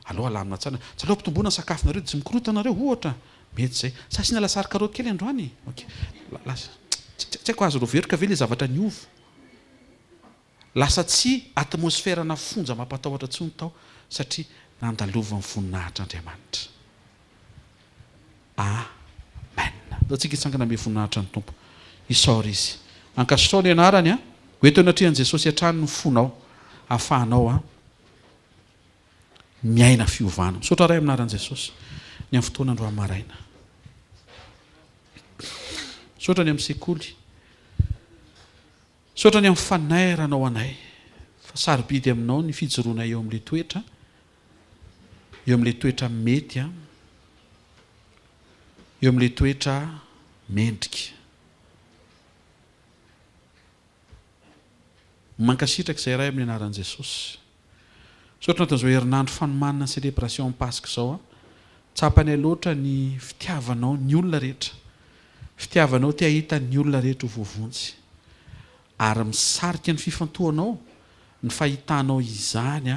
A: aleo alamina tsara, tsy aleo ampitomboina ny sakafonareo dia tsy mikorotana nareo ohatra, mety izay, sa asiana lasary karaoty kely androany e, ok, lasa, tsy haiko azo roveroka ve ilay zavatra niova. Lasa tsy atmosferana fonja mampatahotra intsony tao satria nandalovan'ny voninahitr'Andriamanitra. Amen. Ndao tsika hitsangana hanome voninahitra ny Tompo. Isaory Izy. Ankasitrao ny anarany an. Ho eto anatrehan'i Jesosy hatrany ny fonao. Ahafahanao an miaina fiovana. Misaotra Ray amin'ny anaran'i Jesosy ny amin'ny fotoana androany maraina. Misaotra ny amin'ny sekoly. Misaotra ny amin'ny fanairanao anay fa sarobidy aminao ny fijoroanay eo amin'ilay toetra, eo amin'ilay toetra mety an, eo amin'ilay toetra mendrika. Mankasitraka izay Ray amin'ny anaran'i Jesosy. Misaotra anatin'izao herinandro fanomanana ny celebration Paska izao an. Tsapanay loatra ny fitiavanao ny olona rehetra. Fitiavanao te hahita ny olona rehetra ho voavonjy. Ary misarika ny fifantohanao ny fahitanao izany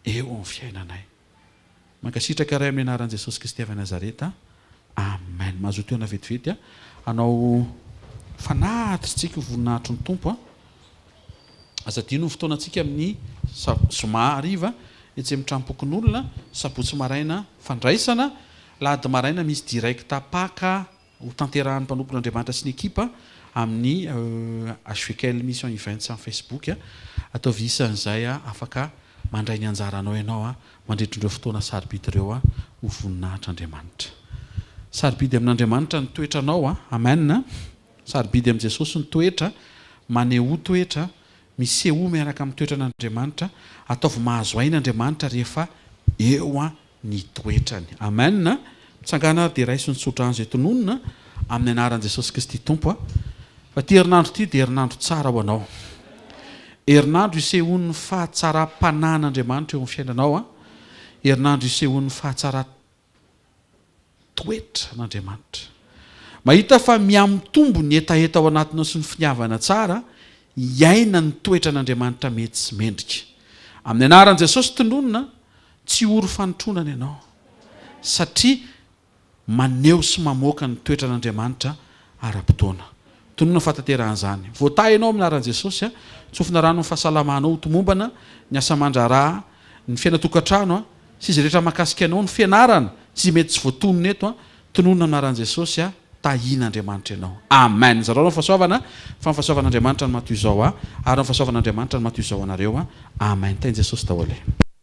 A: eo amin'ny fiainanay. Mankasitraka Ray amin'ny anaran'i Jesosy Kristy avy Nazareta. Amen. Mazotoa tohina vetivety hanao fanatitsika ho voninahitry ny Tompo. Aza adino ny fotoanantsika amin'ny zoma hariva etsy amin'ny tranompokonolona, sabotsy maraina fandraisana, lahady maraina misy direct Paka ho tanterahan'ny mpanompon'Andriamanitra sy ny ekipa amin'ny HVKL Mission Events amin'ny Facebook. Ataovy isan'izay afaka mandray ny anjaranao ianao mandritra ireo fotoana sarobidy ireo ho voninahitr'Andriamanitra. Sarobidy amin'Andriamanitra ny toetranao. Amen. Sarobidy amin'i Jesosy ny toetra, manehoa toetra, misehoa miaraka amin'ny toetran'Andriamanitra, ataovy mahazo aina Andriamanitra rehefa eo ny toetrany. Amen! Mitsangàna ary dia raiso ny tsodrano izay tononina amin'ny anaran'i Jesosy Kristy Tompo fa ity herinandro ity dia herinandro tsara ho anao. Herinandro isehoan'ny fahatsaram-panahin'Andriamanitra eo amin'ny fiainanao, herinandro isehoan'ny fahatsaram toetra an'Andriamanitra. Mahita fa mihamitombo ny hetaheta ao anatinao sy ny finiavana tsara hiaina ny toetran'Andriamanitra mety sy mendrika. Amin'ny anaran'i Jesosy tononina, tsy ory fanotronana ianao, satria maneho sy mamoaka ny toetran'Andriamanitra ara-potoana. Tononina fahatanterahan'izany. Voatahy ianao amin'ny anaran'i Jesosy. Tsofina rano ny fahasalamanao ho tomombana, ny asa aman-draharaha, ny fiainan-tokantrano, sy izay rehetra mahakasika anao, ny fianarana, sy izay mety tsy voatonona eto an, tononina amin'ny anaran'i Jesosy a, tahian'Andriamanitra ianao. Amen. Zarao ny fahasoavana, fa ny fahasoavan'Andriamanitra no maha toy izao ahy, ary ny fahasoavan'Andriamanitra no maha toy izao anareo a. Amen. Tahin'i Jesosy daholo e.